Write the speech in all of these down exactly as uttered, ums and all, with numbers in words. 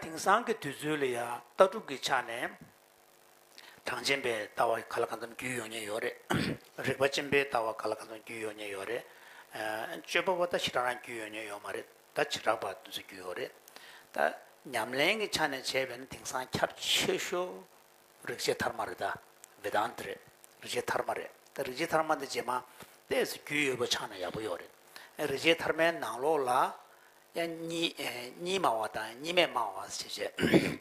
དེང་སང་གི་དུས་ཚོད་ལ་ཡང་ལྟ་གྲུབ་ཀྱི་ཆ་ནས་གྲངས་ཅན་པའི་ལྟ་བ་ག་ལ་གང་འཚམ་རྒྱུས་ཡོད་མཁན་ཡོད་རེད། རིག་པ་ཅན་པའི་ལྟ་བ་ག་ལ་གང་འཚམ་རྒྱུས་ཡོད་མཁན་ཡོད་རེད། ཨ། སྤྱོད་པ་པོ་ད་ཞེ་དྲག་རང་རྒྱུས་ཡོད་མཁན་ཡོད་མ་རེད། ད་བྱེ་བྲག་པ་དེ་ཚོ་རྒྱུས་ཡོད་རེད། ད་ཉམས་ལེན་གྱི་ཆ་ནས་བྱས་པས་ན་དེང་སང་ཁྱབ་ཆེ་ཤོས་རིག་བྱེད་ཐ་མ་རེད། ད་བེ་དཱན་ཏ་རེད། རིག་བྱེད་ཐ་མ་རེད། ད་རིག་བྱེད་ཐ་མ་འདི་རྗེས་མ་ཏོག་ཙམ་རྒྱུས་ཡོད་པ་ཆགས་ན་ཡག་པོ་ཡོད་རེད། རིག་བྱེད་ཐ་མའི་ནང་ལོགས་ལ་ཡང་གཉིས་ཨེ་གཉིས་སྨྲ་བ་དང་གཉིས་མེད་སྨྲ་བ་ཞེས་བྱས་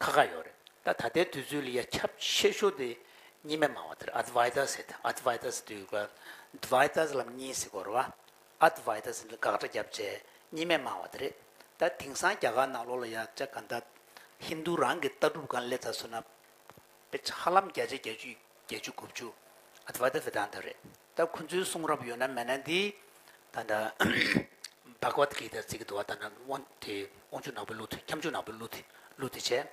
ཁ་ཁ་ཡོད་རེད། ད་ད་ལྟའི་དུས་ཚོད་ལ་ཡ་ཁྱབ་ཆེ་ཤོས་དེ་གཉིས་མེད་སྨྲ་བ་དེ་རེད། ཨ་ཏི་ཝཱི་ཏཱ་ཟེར་ཏེ། ཨ་ཏི་ཝཱི་ཏཱ་ཟེར་དུས་ཀ་ཏི་ཝཱི་ཏཱ་ལབ་གཉིས་ཟེར་གོ་རེད་བ། ཨ་ཏི་ཝཱི་ཏཱ་ཟེར་ཏེ་དགག་སྒྲ་བརྒྱབ་བྱས་གཉིས་མེད་སྨྲ་བ་དེ་རེད། ད་དེང་སང་རྒྱ་གར་ནང་ལོགས་ལ་ཡ་ཅག་ག་འདྲ་ཧིན་དུ་རང་གི་ལྟ་གྲུབ་སྒང་སླེབས་ཚར་སོང་ན། དཔེ་ཧ་ལམ་བརྒྱ་ཆ་བརྒྱད་ཅུ་བརྒྱད་ཅུ་དགུ་བཅུ་ཨ་ཏི་ཝཱི་ཏཱ་བེ་དཱན་ཏ་རེད། ད་ཁོ་ཚོའི་གསུང་རབ་ཡོད་ན་མེད་ན་འདི་ད་ལྟ་བྷ་ག་ཝད་གི་ཏཱ་ཟེར་གྱི་འདུག་བ། ད་ལྟ་དབང་དེ་དབང་ཕྱུག་ནག་པོའི་གླུ་དེ་ཁྱབ་འཇུག་ནག་པོའི་གླུ་དེ་གླུ་དེ་བྱས།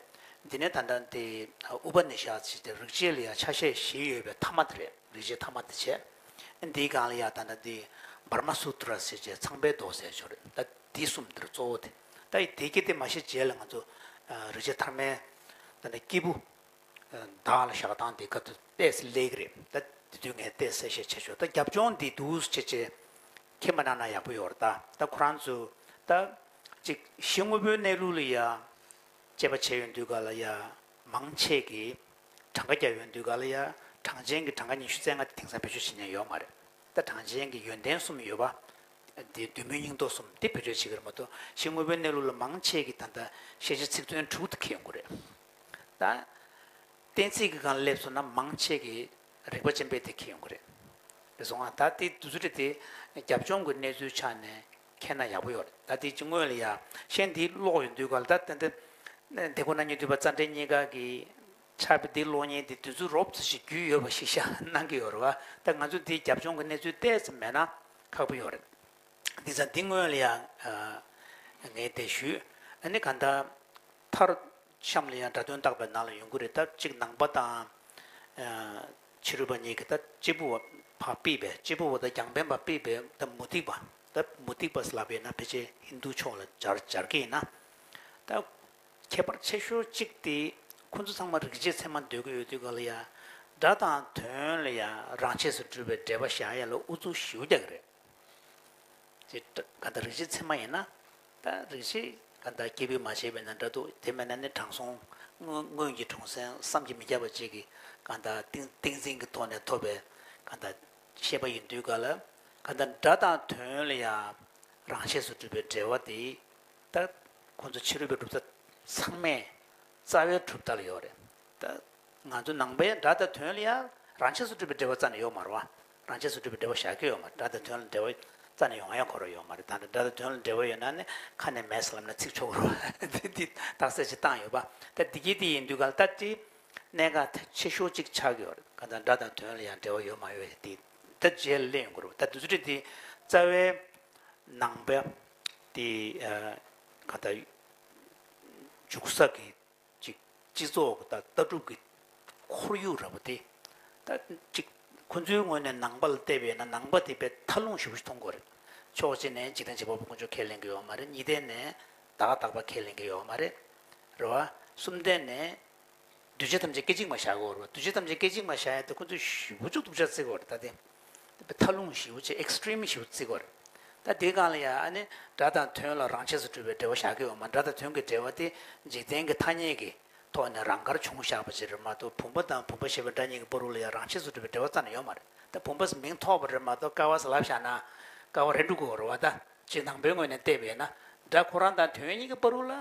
འདི་ནས་ད་ལྟ་འདི་ཨུ་པ་ནི་ཤད་ཟེར་ཏེ་རིག་བྱེད་ལ་ཡང་ཆ་ཤས་བཞི་ཡོད་པའི་ཐ་མ་དེ་རེད། རིག་བྱེད་ཐ་མ་དེ་བྱས། འདིའི་སྒང་ལ་ཡང་ད་ལྟ་འདི་བར་མ་སུ་ཏྲ་ཟེར་བྱས་ཚངས་པའི་མདོག་ཟེར་ཆོག་རེད། ད་འདི་གསུམ་འདིར་གཙོ་བོ་དེ། ད་ཡི་དེ་གི་དེ་མ་ཤེས་རྗེས་ལ་ང་ཚོ་རིག་བྱེད་ཐ་མའི་ད་ལྟ་སྐྱེས་བུ་བདག་ལ་བཞག་སྟངས་དེ་ག་ཚོད་ཏོག་ཙམ་ལེགས་རེད། ད་དེ་དུས་ངས་ཏོག་ཙམ་གསལ་བཤད་བྱས་ཆོག་ད་རྒྱབ་ལྗོངས་འདི་འདུག་སེ་བྱས་བྱས་ཁས་མ་གནང་ན་ཡག་པོ་ཡོད་རེད། ད་ད་ཁོ་རང་ཚོ་ད་ཅིག་གཞི་དངོས་པོའི་གནས་ལུགས་ལ་ཡ་དཔྱད་པ་བྱས་ཡོང་དུས་ག་ལ་ཡ་མང་ཆེ་གིས་གྲངས་ཀ་རྒྱག་ཡོང་དུས་ག་ལ་ཡ་གྲངས་ཅན་གྱི་གྲངས་ཀ་ཉི་ཤུ་རྩ་ལྔ་དེ་དེང་སང་བེད་སྤྱོད་བྱེད་མཁན་ཡོད་མ་རེད། ད་གྲངས་ཅན་གྱི་ཡོན་ཏན་གསུམ་ཡོད་པ། དེ་བདུད་མོའི་སྙིང་སྟོབས་གསུམ་དེ་བེད་སྤྱོད་བྱེད་ཀྱི་རེད་མ་གཏོགས་གཞི་དངོས་པོའི་གནས་ལུགས་ལ་མང་ཆེ་གིས་ད་ལྟ་ཤེས་བྱ་ཚིག་དོན་དྲུག་དེ་འཁྱེར་ཡོང་གི་རེད། ད་གཏན་ཚིགས་ཀྱི་སྒང་སླེབས་སོང་ན་མང་ཆེ་གིས་རིག་པ་ཅན་པས་དེ་འཁྱེར་ཡོང་གི་རེད། རེད་སོང་ང་། ད་དེ་དུས་ཚོད་དེ་རྒྱབ་ལྗོངས་ཀྱི་གནས་ཚུལ་ཆ་ནས་མཁྱེན་ན་ཡག་པོ་ཡོད་རེད། ད་དེ་ཅི་སྔོན་ལ་ཡ་གཞན་དེ་ཀློག་ཡོང་དུས་ག་ལ་ད་ཏན་ཏན་དེ་ཁོ་ན་ཉིད་འདུས་པ་རྩ་འགྲེལ་གཉིས་ཀ་གི་ཕྱག་དཔེ་འདི་ཀློག་མཁན་དེ་དུས་ཚོད་རོབ་ཙམ་ཞིག་རྒྱུས་ཡོད་པ་ཞིག་བཞག་གནང་གི་ཡོད་རེད་བ། ད་ང་ཚོ་འདི་རྒྱབ་ལྗོངས་ཀྱི་གནས་ཚུལ་ཏོག་ཙམ་མེད་ན་ཁག་པོ་ཡོད་རེད། འདི་ཚ་འདི་སྔོན་ལ་ཡང་ངས་དེ་ཞུས། ཨ་ནི་ག་ད་མཐར་གཤམ་ལ་ཡང་སྒྲ་དོན་བརྟག་པའི་ནང་ལ་ཡོང་གི་རེད། ད་གཅིག་ནང་པ་དང་ཕྱི་རོལ་པ་གཉིས་ཀྱི་ད་གཅེར་བུ་བ་ཕར་ཕུད་པའི་གཅེར་བུ་བ་དང་རྒྱང་འཕེན་པ་ཕུད་པའི་ད་མུ་སྟེགས་པ། ད་མུ་སྟེགས་པ་ལབ་པས་ན་ཕལ་ཆེར་ཧིན་དུ་ཕྱོགས་ལ་སྦྱར་སྦྱར་གྱི་ཡིན་ན། ད་ཁྱད་པར་ཆེ་ཤོས་གཅིག་དེ་ཁོ་ཚོ་ཚང་མ་རིག་བྱེད་ཚད་མ་འདོད་ཀྱི་ཡོད་དུས་ག་ལ་ཡ་སྒྲ་དང་དོན་ལ་ཡ་རང་ཆས་སུ་གྲུབ་པའི་འབྲེལ་བ་བཞག་ཡ་ལ་ཨུ་ཚུགས་ཞེ་པོ་རྒྱག་གི་རེད། ཅེས་གང་ལྟར་རིག་བྱེད་ཚད་མ་ཡིན་ན། ད་རིག་བྱེད་གང་ལྟར་སྐྱེས་བུས་མ་བྱས་པས་ན་འདྲ་འདུག་དེ་མེད་ན་ནི་དྲང་སྲོང་སྔོན་སྔོན་གྱི་གྲོང་གསེབ་བསམ་གྱིས་མི་ཁྱབ་པ་ཅིག་གིས་གང་ལྟར་ཏིང་ཏིང་འཛིན་གྱི་ཐོག་ནས་ཐོབ་པའི་གང་ལྟར་ཤེས་པ་ཡིན་དུས་ག་ལ། གང་ལྟར་སྒྲ་དང་དོན་ལ་ཡང་རང་ཆས་སུ་གྲུབ་པའི་འབྲེལ་བ་དེ། ད་ཁོང་ཚོ་ཕྱི་རོལ་པའི་གྲུབ་མཐའ་ཚང་མས་རྩ་བའི་གྲུབ་མཐའ་ལ་ཡོད་རེད། ད་ང་ཚོ་ནང་པའི་སྒྲ་དང་དོན་ལ་ཡང་རང་ཆས་སུ་གྲུབ་པའི་འབྲེལ་བ་རྩ་ནས་ཡོད་མ་རེད་བ། རང་ཆས་སུ་གྲུབ་པའི་འབྲེལ་བ་བཞག་གི་ཡོད་མ་རེད། སྒྲ་དང་དོན་ལ་འབྲེལ་བ་རྩ་ནས་ཡོང་ཡ་ཁོ་རང་ཡོད་མ་རེད། ད་ནི་སྒྲ་དང་དོན་ལ་འབྲེལ་བ་ཡོད་ན་ནི་ཁ་ནས་མེད་ཟེར་ལབ་ན་ཚིག་ཆོག་གི་རེད་བ། དེ་དེ་རྟགས་གསལ་ཅིག་བཏང་ཡོད་པ། ད་འདི་གི་དེ་ཡིན་དུས་ག་ལ་ད་དེ་གནད་འགག་ཆེ་ཤོས་ཅིག་ཆགས་ཀྱི་ཡོད་རེད། ག་ད་སྒྲ་དང་དོན་ལ་ཡང་འབྲེལ་བ་ཡོད་མ་ཡོད་དེ་ད་རྗེས་ལ་གླེང་ཡོང་གི་རེད། ད་དུས་ཚོད་དེ་རྩ་བའི་ནང་པའི་དེ་ག་ད་འཇུག་ས་གི་ཅིག་སྤྱི་ཚོགས་ཀྱི་ད་ལྟ་གྲུབ་ཀྱི་ཁོར་ཡུག་ར་བ་དེ། ད་ཅིག་ཁོ་ཚོའི་ངོས་ནས་ནང་པ་ལ་བལྟས་པས་ན་ནང་པ་དེ་དཔེ་ཐ་ལུང་ཞེ་པོ་ཞིག་མཐོང་གི་ཡོད་རེད། ཕྱོགས་གཅིག་ནས་འཇིག་རྟེན་བྱེད་པ་པོ་དཀོན་མཆོག་ཁས་ལེན་གྱི་ཡོད་མ་རེད། གཉིས་ལྡན་ནས་བདག་བདག་པ་ཁས་ལེན་གྱི་ཡོད་མ་རེད། རེད་བ། གསུམ་ལྡན་ནས་འདུས་བྱས་ཐམས་ཅད་སྐད་ཅིག་མ་བཞག་གི་ཡོད་རེད་བ། འདུས་བྱས་ཐམས་ཅད་སྐད་ཅིག་མ་བཞག་ཡ་དེ་ཁོ་ཚོས་ཞེ་པོ་ཅིག་སྡུག་ཅག་བརྩི་གི་ཡོད་རེད། ད་དེ་ཐ་ལུང་ཞེ་པོ་ཅིག་ཨེག་སི་ཊི་རིམ་ཞེ་པོ་བརྩི་གི་ཡོད་རེད། ད་དེའི་སྒང་ལ་ཡང་ཨ་ནི་སྒྲ་དང་དོན་ལ་རང་ཆས་སུ་གྲུབ་པའི་འབྲེལ་བ་བཞག་གི་ཡོད་མ། སྒྲ་དང་དོན་གྱི་འབྲེལ་བ་དེ་འཇིག་རྟེན་གྱི་ཐ་སྙད་ཀྱི་ཐོག་ནས་རང་དགར་བྱུང་བཞག་པ་ཞིག་རེད་མ་གཏོགས། བུམ་པ་དང་བུམ་པ་ཞེས་པའི་སྒྲ་གཉིས་ཀྱི་བར་དུ་ལ་ཡང་རང་ཆས་སུ་གྲུབ་པའི་འབྲེལ་བ་རྩ་ནས་ཡོད་མ་རེད། ད་བུམ་པ་ཟེར་མིང་ཐོགས་པ་རེད་མ་གཏོགས་ཀ་བ་ཟེར་ལབ་བཞག་ན་ཀ་བ་རེད་འགྲོ་གི་ཡོད་རེད་བ། ད་ཅིག་ནང་པའི་ངོས་ནས་བལྟས་པས་ན་སྒྲ་ཁོ་རང་དང་དོན་གཉིས་ཀྱི་བར་དུ་ལ་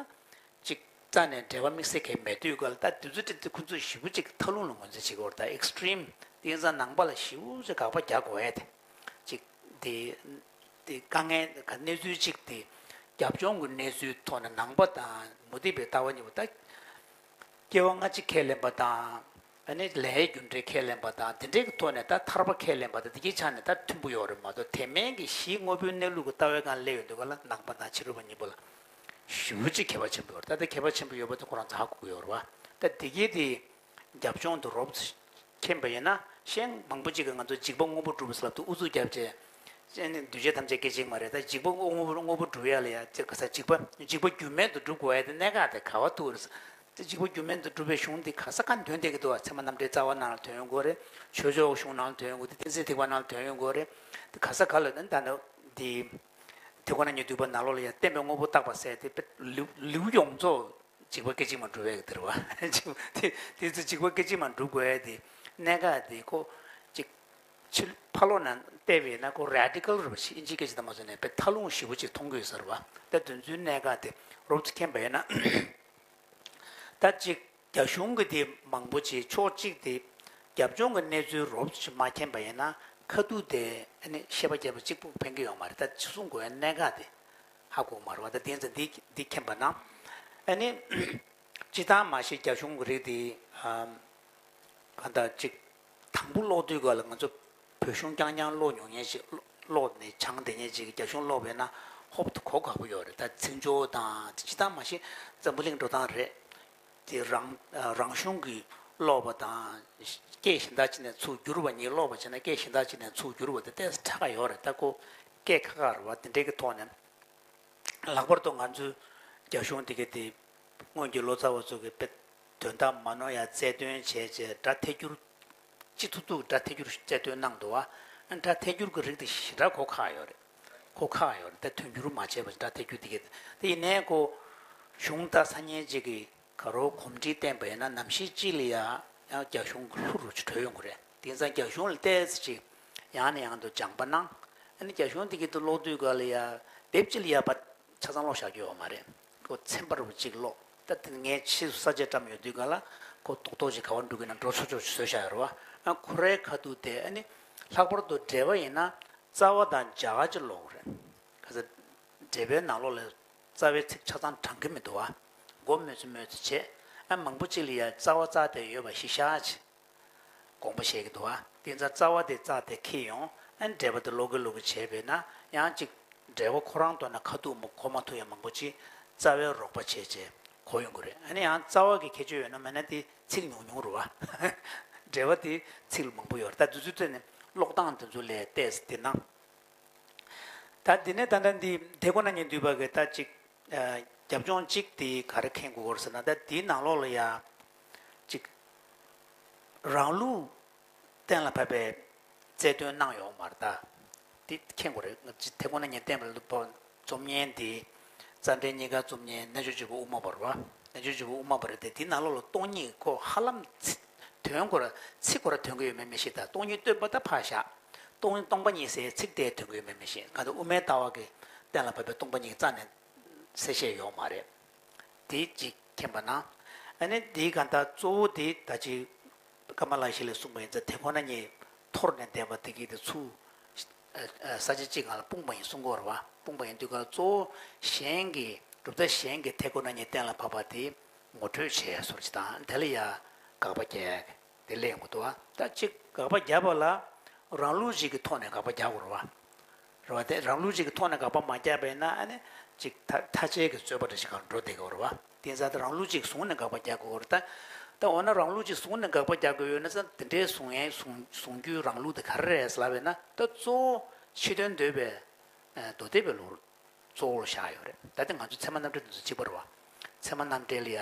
ཅིག་རྩ་ནས་འབྲེལ་བ་དམིགས་བསལ་གང་ཡང་མེད་དུས་ག་ལ། ད་དུས་ཚོད་དེ་ཁོ་ཚོས་ཞེ་པོ་ཅིག་ཐ་ལུང་ལ་ངོས་འཛིན་བྱེད་ཀྱི་ཡོད་རེད། ད་ཨེག་སི་ཊི་རིམ་དེ་ཡིན་ཙང་ནང་པ་ལ་ཞེ་པོ་ཅིག་དགག་པ་རྒྱག་དགོས་ཡ་དེ། ཅིག་དེ་དེ་དཀའ་ངལ་ག་གནས་ཚུལ་ཅིག་དེ་རྒྱབ་ལྗོངས་ཀྱི་གནས་ཚུལ་ཐོག་ནས་ནང་པ་དང་མུ་སྟེགས་པའི་ལྟ་བ་གཉིས་པོ་ད། སྐྱེ་བ་སྔ་ཕྱི་ཁས་ལེན་པ་དང་། ཨ་ནི་ལས་རྒྱུ་འབྲས་ཁས་ལེན་པ་དང་དེ་འདྲའི་གི་ཐོག་ནས་ད་ཐར་པ་ཁས་ལེན་པ་དང་དེ་གའི་ཆ་ནས་ད་མཐུན་པོ་ཡོད་རེད་མ་གཏོགས། དེ་མིན་གྱི་གཞི་དངོས་པོའི་གནས་ལུགས་ཀྱི་ལྟ་བའི་སྒང་སླེབས་ཡོང་དུས་ག་ལ་ནང་པ་དང་ཕྱི་རོལ་པ་གཉིས་པོ་ལ་ཞེ་པོ་ཅིག་ཁྱད་པར་ཆེན་པོ་ཡོད་རེད། ད་ལྟ་ཁྱད་པར་ཆེན་པོ་ཡོད་པ་དེ་ཁོ་རང་ཚོ་ཧ་གོ་གི་ཡོད་རེད་བ། ད་དེ་གའི་དེ་རྒྱབ་ལྗོངས་དེ་རོབ་ཙམ་མཁྱེན་པ་ཡིན་ན་གཞན་མང་པོ་ཅིག་གིས་ང་ཚོ་འཇིགས་པ་སྔོན་པོ་གྲུབ་པ་ཟེར་ལབ་དུས་ཨུ་ཚུགས་བརྒྱབ་བྱས། ཅེས་ནི་འདུས་བྱས་ཐམས་ཅད་སྐད་ཅིག་མ་རེད། ད་འཇིག་པ་དངོས་པོ་དངོས་པོ་སྒྲུབ་ཡ་ལ་ཡ་ཅེས་ག་ས་འཇིག་པ་འཇིག་པ་རྒྱུ་མེད་དུ་སྒྲུབ་དགོས་ཡ་དེ་གནད་འགག་དེ་ག་བ་ཐུག་རེད། དེ་འཇིག་པ་རྒྱུ་མེད་དུ་སྒྲུབ་པའི་གཞུང་འདི་ག་ས་ག་འདོན་བསྡད་ཀྱི་འདུག་བ། ཚད་མ་རྣམ་འགྲེལ་རྩ་བ་ནང་ལ་འདོན་ཡོང་གི་རེད། ཆོས་ཕྱོགས་གཞུང་ནང་ལ་འདོན་ཡོང་གི་འདུག་གཏན་ཚིགས་ཐེག་པ་ནང་ལ་འདོན་ཡོང་གི་རེད། དེ་ག་ས་ག་ལ་ནི་ད་ནི་འདི་དེ་ཁོ་ན་ཉིད་འདུས་པ་ནང་ལོགས་ལ་ཡ་བསྟན་པའི་དངོས་པོ་བརྟག་པ་ཟེར་དེ་དཔེ་ལེའུ་ལེའུ་ཡོངས་རྫོགས་འཇིག་པ་སྐད་ཅིག་མ་སྒྲུབ་པའི་དེ་རེད་བ། འཇིག་དེ་དེ་ཚོ་འཇིག་པ་སྐད་ཅིག་མ་སྒྲུབ་དགོས་ཡ་དེ་གནད་འགག་དེ་ཁོ་ཅིག་ཕྱི་ཕ་ལོགས་ནས་བལྟས་པས་ན་ཁོ་རེ་ཌི་ཀལ་རེད་བ། ཨིན་ཇིའི་སྐད་ཆ་དང་མ་སོང་ནས་དཔེ་ཐལ་རླུང་ཞེ་པོ་ཅིག་མཐོང་གི་ཡོད་ས་རེད་བ། ད་དོན་ཚུལ་གནད་འགག་དེ་རོབ་ཙམ་མཁྱེན་པ་ཡིན་ན། ད་ཅིག་རྒྱ་གཞུང་གི་དེ་མང་པོ་ཅིག་ཕྱོགས་གཅིག་དེ་རྒྱབ་ལྗོངས་ཀྱི་གནས་ཚུལ་རོབ་ཙམ་མ་མཁྱེན་པ་ཡིན་ན་ཁ་ཐུག་དེ་ཨ་ནི་ཤེས་པ་རྒྱས་པ་གཅིག་པུ་ཕན་གྱི་ཡོད་མ་རེད། ད་ཅི་གསུང་དགོས་ཡ་གནད་འགག་དེ་ཧ་གོ་མ་རེད་བ། ད་དེ་ཚོ་འདི་འདི་མཁྱེན་པ་ན་ཨ་ནི་སྤྱིར་བཏང་མ་གཞི་རྒྱ་གཞུང་གི་རིགས་དེ་ཨམ་གང་ལྟར་ཅིག་དང་པོ་ཀློག་དུས་སྐབས་ལ་ང་ཚོ་བོད་གཞུང་རྐྱང་རྐྱང་ཀློག་མྱོང་མཁན་ཞིག་ཀློག་ནས་སྦྱངས་བསྡད་མཁན་ཅིག་རྒྱ་གཞུང་ཀློག་པས་ན་ཧོབ་ཏེ་གོ་དཀའ་པོ་ཡོད་རེད། ད་ཚིག་སྦྱོར་དང་སྤྱིར་བཏང་མ་གཞི་འཛམ་བུ་གླིང་འགྲོ་སྟངས་རེད། དེ་རང་རང་གཞུང་གི་ཀློག་པ་དང་སྐད་གཞན་དག་ཅིག་ནས་ཚུར་བསྒྱུར་བ་གཉིས། ཀློག་པ་བྱས་ན་སྐད་གཞན་དག་ཅིག་ནས་ཚུར་བསྒྱུར་བ་དེ་ཏོག་ཙམ་ཕྲ་བ་ཡོད་རེད། ད་ཁོ་སྐད་ཁག་ཁག་རེད་བ། དེ་འདྲའི་གི་ཐོག་ནས་ལྷག་པར་དུ་ང་ཚོའི་རྒྱ་གཞུང་དེ་ག་དེ་སྔོན་གྱི་ལོ་ཙཱ་བ་ཚོ་གི་དཔེ་དོན་དག་མ་ནོར་ཡ་རྩལ་འདོན་བྱས་བྱས་སྒྲ་ཐད་སྒྱུར་ཅི་ཐུབ་ཐུབ་སྒྲ་ཐད་སྒྱུར་རྩལ་འདོན་གནང་འདུག་བ། སྒྲ་ཐད་སྒྱུར་གྱི་རིགས་དེ་ཞེ་དྲག་གོ་ཁག་ཡོད་རེད། གོ་ཁག་ཡོད་རེད། ད་དོན་སྒྱུར་མ་བྱས་པ་སྒྲ་ཐད་སྒྱུར་དེ་ག་དེ་ཡིན་ནའི་ཁོ་གཞུང་ལྟ་ས་ཉན་ཅིག་གི་ག་རོ་གོམས་འདྲིས་བསྟན་པ་ཡིན་ན་ནམ་ཞིག་ཅིག་ལ་ཡ་ཡང་རྒྱ་གཞུང་གི་ལྷུ་རུ་ཅིག་གྲོལ་ཡོང་གི་རེད། དེང་སང་རྒྱ་གཞུང་ལ་ཏོག་ཙམ་ཅིག་ཡང་ནས་ཡང་དུ་སྦྱངས་པ་གནང་། ཨ་ནི་རྒྱ་གཞུང་དེ་ག་དེ་ཀློག་དུས་སྐབས་ལ་ཡ་དེབ་ཅིག་ལ་ཡ་ཕར་ཆ་ཚང་ཀློག་བཞག་རྒྱུ་ཡོད་མ་རེད། ཁོ་ཚན་པ་རུ་གཅིག་ཀློག་ད་དེ་ངས་ཕྱིས་སུ་ས་བཅད་བཀྲམ་ཡོད་དུས་སྐབས་ལ་ཁོ་རྡོག་རྡོག་ཅིག་ག་པར་འགྲོ་གི་ན་འགྲོ་ཆོག་ཆོག་ཅིག་བཟོས་བཞག་ཡོད་རེད་བ། ཨ་ཁོ་རའི་ཁ་ཐུག་དེ་ཨ་ནི་ལྷག་པར་དུ་འགྲེལ་པ་ཡིན་ན་རྩ་བ་དང་སྦྱར་ག་ཅིག་ཀློག་དགོས་རེད། ག་ཚོད་འགྲེལ་པའི་ནང་ལོགས་ལ་རྩ་བའི་ཚིག་ཆ་ཚང་དྲང་གི་མི་འདུག་བ། མགོ་སྨོས་ཚོད་སྨོས་ཚོད་བྱས། ཨ་མང་པོ་ཅིག་ལ་ཡ་རྩ་བ་རྩ་དེ་ཡོད་པ་གཞི་བཞག་ཅིག་དགོངས་པ་བཞེས་ཀྱི་འདུག་བ། དེ་ཚ་རྩ་བ་དེ་རྩ་དེ་འཁྱེར་ཡོང་། ཨ་འགྲེལ་པ་དེ་ཀློག་གི་ཀློག་གི་བྱས་པས་ན་ཡང་ཅིག་འགྲེལ་པ་ཁོ་རང་ཐོག་ན་ཁ་ཐུག་མ་གོ་མ་ཐུབ་ཡ་མང་པོ་ཅིག་རྩ་བའི་རོགས་པ་བྱས་བྱས་གོ་ཡོང་གི་རེད། ཨ་ནི་ཡང་རྩ་བ་གི་ཁྱད་ཆོས་ཡོད་ན་མེད་ན་དེ་ཚིག་ཉུང་ཉུང་རེད་བ། འགྲེལ་པ་དེ་ཚིག་ལ་མང་པོ་ཡོད་རེད། ད་དུས་ཚོད་ཐོན་ནས་ཀློག་སྟངས་དེ་ཚོ་ལས་བལྟས་ཟེར་དེ་ན། ད་འདི་ནས་ད་ལྟ་འདི་དེ་ཁོ་ན་ཉིད་འདུས་པ་གི་ད་ཅིག་རྒྱབ་ལྗོངས་གཅིག་དེ་ག་རེ་མཁྱེན་དགོས་ཀྱི་ཡོད་རེད་ཟེར་ན། ད་དེའི་ནང་ལོགས་ལ་ཡ་ཅིག་རང་ལུགས་གཏན་ལ་ཕབ་པའི་རྩལ་འདོན་གནང་ཡོད་མ་རེད། ད་དེ་མཁྱེན་དགོས་རེད། ང་ཅི་དེ་ཁོ་ན་ཉིད་བསྟན་པ་ལ་རྩོམ་མཁན་དེ་རྩ་འགྲེལ་གཉིས་ཀ་རྩོམ་མཁན་རྣལ་འབྱོར་རྒྱལ་པོ་དབུ་མ་པ་རེད་བ། རྣལ་འབྱོར་རྒྱལ་པོ་དབུ་མ་པ་རེད་དེ། དེའི་ནང་ལོགས་ལ་སྟོང་ཉིད་ཁོ་ཧ་ལམ་ཚིག་དོན་ཁོ་ར་ཚིག་ཁོ་ར་དོན་གྱི་ཡོད་མེད་མི་ཤེས། ད་སྟོང་ཉིད་སྟོན་པ་ད་ཕར་བཞག་སྟོང་སྟོང་པ་ཉིད་ཟེར་ཚིག་དེ་དོན་གྱི་ཡོད་མེད་མི་ཤེས། གང་ལྟར་དབུ་མའི་ལྟ་བ་གི་གཏན་ལ་ཕབ་པའི་སྟོང་པ་ཉིད་རྩ་ནས་གསལ་བཤད་ཡོད་མ་རེད། དེ་གཅིག་མཁྱེན་པ་ན། ཨ་ནི་དེའི་གང་ལྟར་གཙོ་བོ་དེ་ད་ཅི་ཀ་མ་ལ་ཤཱི་ལས་གསུངས་པ་ཡིན་ཙང་དེ་ཁོ་ན་ཉིད་འཐོར་ནས་བསྡད་པ་དེ་གི་དེ་ཚུར་ས་ཆ་གཅིག་སྒང་ལ་སྤུངས་པ་ཡིན་གསུང་གི་ཡོད་རེད་བ། སྤུངས་པ་ཡིན་དུས་ཀ་གཙོ་བོ་གཞན་གྱི་གྲུབ་མཐའ་གཞན་གྱི་དེ་ཁོ་ན་ཉིད་གཏན་ལ་ཕབ་པ་དེ་ངོ་སྤྲོད་བྱས་སོར་ཅིག་དང་དེ་ལ་ཡ་དགག་པ་རྒྱག་དེ་ལས་ཡོང་གི་འདུག་བ། ད་གཅིག་དགག་པ་རྒྱག་པ་ལ་རང་ལུགས་ཤིག་གི་ཐོག་ནས་དགག་པ་རྒྱག་དགོས་རེད་བ། རེད་བ། དེ་རང་ལུགས་ཤིག་གི་ཐོག་ནས་དགག་པ་མ་རྒྱག་པ་ཡིན་ན་ཨ་ནི་གཅིག་ཐ་ཐ་ཆད་ཀྱི་རྩོད་པ་འདྲ་ཞིག་ག་འགྲོ་བསྡད་ཀྱི་ཡོད་རེད་བ། དེ་ཙང་དེ་རང་ལུགས་ཤིག་བཟུང་ནས་དགག་པ་རྒྱག་དགོས་རེད། ད་ད་འོ་ན་རང་ལུགས་ཤིག་བཟུང་ནས་དགག་པ་རྒྱག་དགོས་ཡོད་ན་ཙང་དེ་འདྲའི་བཟུང་ཡས་བཟུང་བཟུང་རྒྱུའི་རང་ལུགས་དེ་ག་རེ་རེད་ལབ་པ་ཡིན་ན། ད་གཙོ་བོ་ཕྱི་དོན་འདོད་པའི་མདོ་སྡེ་པའི་ལུགས་གཙོ་བོར་བཞག་ཡོད་རེད། ད་ལྟ་ང་ཚོ་ཚད་མ་རྣམ་འགྲེལ་འདི་ཚོ་གཅིག་པ་རེད་བ། ཚད་མ་རྣམ་འགྲེལ་ལ་ཡ་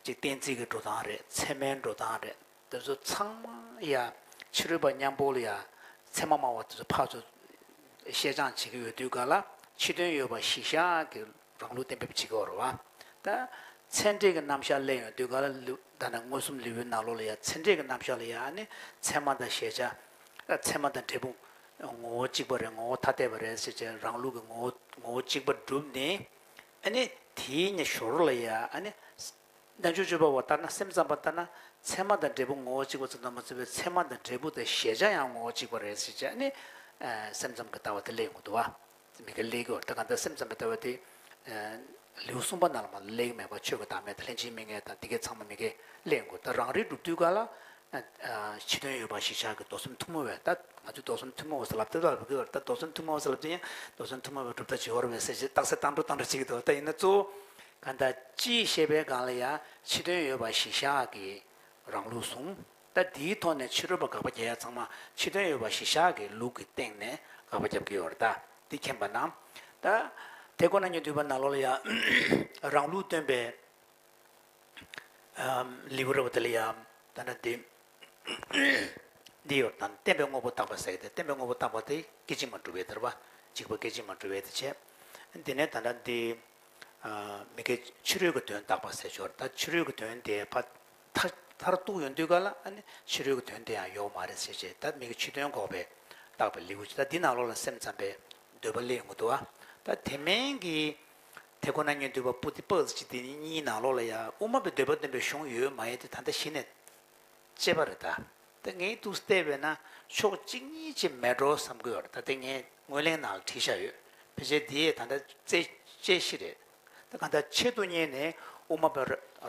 གཅིག་གཏན་ཚིགས་ཀྱི་འགྲོ་སྟངས་རེད། ཚད་མའི་འགྲོ་སྟངས་རེད། དེ་ཚོ་ཚང་མ་ཡ་ཕྱི་རོལ་པ་མཉམ་པོ་ལ་ཡ་ཚད་མ་སྨྲ་བ་དེ་ཚོ་ཕར་ཚུར་བཤད་སྦྱང་བྱེད་ཀྱི་ཡོད་དུས་ག་ལ་ཕྱི་དོན་ཡོད་པ་གཞི་བཞག་གི་རང་ལུགས་གཏན་འབེབས་བྱེད་ཀྱི་ཡོད་རེད་བ། ད་ཚད་འབྲས་ཀྱི་རྣམ་གཞག་གླེང་ཡོང་དུས་ག་ལ་ལེའུ་ད་ནི་མངོན་སུམ་ལེའུའི་ནང་ལོགས་ལ་ཡ་ཚད་འབྲས་ཀྱི་རྣམ་གཞག་ལ་ཡ་ཨ་ནི་ཚད་མ་དང་གཞལ་བྱ། ཚད་མ་དང་འབྲས་བུ་ངོ་བོ་གཅིག་པ་རེད། ངོ་བོ་ཐ་དད་པ་རེད་ཟེར་བྱས་རང་ལུགས་ཀྱི་ངོ་བོ་ངོ་བོ་གཅིག་པ་བསྒྲུབས་ནས། ཨ་ནི་དེའི་ཉེ་ཞོར་ལ་ཡ་ཨ་ནི་རྣལ་འབྱོར་སྤྱོད་པ་བ་ལྟར་ན་སེམས་ཙམ་པ་ལྟར་ན་ཚད་མ་དང་འབྲས་བུ་ངོ་བོ་གཅིག་པ་ཙམ་དུ་མ་ཟད་པའི་ཚད་མ་དང་འབྲས་བུ་དང་གཞལ་བྱ་ཡང་ངོ་བོ་གཅིག་པ་རེད་ཟེར་བྱས་ཨ་ནི་སེམས་ཙམ་གྱི་ལྟ་བ་དེ་སླེབས་ཡོང་གི་འདུག་བ། མི་དགེ་སླེབས་ཀྱི་ཡོད་རེད། ད་གང་ལྟར་སེམས་ཙམ་པའི་ལྟ་བ་དེ་ལེའུ་གསུམ་པ་ནང་ལ་མ་སླེབས་ཀྱི་མེད་པ། ཆོས་ཀྱི་བདག་མེད་དང་ལྷན་ཅིག་དམིགས་ངེས་དང་དེ་གའི་ཚང་མ་མི་དགེ་སླེབས་ཡོང་གི། ད་རང་རིག་སྒྲུབ་དུས་ག་ལ་ཕྱི་དོན་ཡོད་པ་གཞི་བཞག་གི་མདོ་སེམས་ཐུན་མོང་བའི། ད་ང་ཚོས་མདོ་སེམས་ཐུན་མོང་བ་ཟེར་ལབ་དེ་ལབ་ཀྱི་ཡོད་རེད། ད་མདོ་སེམས་ཐུན་མོང་བ་ཟེར་ལབ་དེ་ཡང་མདོ་སེམས་ཐུན་མོང་བའི་གྲུབ་མཐའ་བྱེད་ཡོད་རེད་བས་ཟེར་བྱས་རྟགས་གསལ་བཏང་འགྲོ་བཏང་འགྲོ་བྱེད་ཀྱི་འདུག་ད་ཡིན་ན་གཙོ་བོ་གང་ལྟར་སྤྱིའི་བཤད་པའི་སྒང་ལ་ཡང་ཕྱི་དོན་ཡོད་པ་གཞི་བཞག་གི་རང་ལུགས་བཟུང་། ད་དེའི་ཐོག་ནས་ཕྱི་རོལ་པ་དགག་པ་རྒྱག་ཡ་ཚང་མ་ཕྱི་དོན་ཡོད་པ་གཞི་བཞག་གི་ལུགས་ཀྱི་སྟེང་ནས་དགག་པ་རྒྱབ་ཀྱི་ཡོད་རེད། ད་འདི་མཁྱེན་པ་ན། ད་དེ་ཁོ་ན་ཉིད་འདུས་པ་ནང་ལོགས་ལ་ཡང་རང་ལུགས་སྟོན་པའི་ལེའུ་རེ་བ་དེ་ལ་ཡང་ད་ནི་འདི་འདི་ཡོད་དང་བསྟན་པའི་དངོས་པོ་བརྟག་པ་ཟེར་གྱི་དེ། བསྟན་པའི་དངོས་པོ་བརྟག་པ་དེ་སྐད་ཅིག་མ་གྲུབ་པའི་དེ་རེད་པ། འཇིག་པ་སྐད་ཅིག་མ་གྲུབ་པའི་དེ་བྱས། འདི་ནས་ད་ལྟ་འདི་མི་དགེ་ཕྱི་རོལ་གྱི་དོན་བརྟག་པ་ཟེར་ཆོག་ད་ཕྱི་རོལ་གྱི་དོན་དེ་ཕ་མཐར་མཐར་གཏུགས་ཡོང་དུས་ག་ལ་ཨ་ནི་ཕྱི་རོལ་གྱི་དོན་དེ་ཡང་ཡོད་མ་རེད་ཟེར་བྱས། ད་མི་དགེ་ཕྱི་དོན་འགོག་པའི་བརྟག་པའི་ལེའུ་ཅིག་ད་འདི་ནང་ལོགས་ལ་སེམས་ཙམ་པའི་འདོད་པ་སླེབས་ཡོང་གི་འདུག་བ། ད་དེ་མིན་གྱི་དེ་ཁོ་ན་ཉིད་འདུས་པ་པུ་ཏི་པ་ཟེར་གྱི་དེ་གཉིས་ནང་ལོགས་ལ་ཡང་དབུ་མ་པའི་འདོད་པ་སྟོན་པའི་གཞུང་ཡོད་མ་ཡོད་དེ་ད་ལྟ་གཞི་ནས་དཔྱད་པ་རེད་ད། ད་ངས་འདུག་བལྟས་པས་ན་ཕྱོགས་གཅིག་གཉིས་ཅིག་མེད་འགྲོ་བསམ་གྱི་ཡོད་རེད། ད་དེ་ངས་ངོས་ལེན་ནང་ལ་བྲིས་བཞག་ཡོད། ཕལ་ཆེར་འདི་ཡས་ད་ལྟ་རྩད་དཔྱད་གཞི་རེད། ད་གང་ལྟར་ཆེད་དུ་གཉེར་ནས་དབུ་མ་པའི་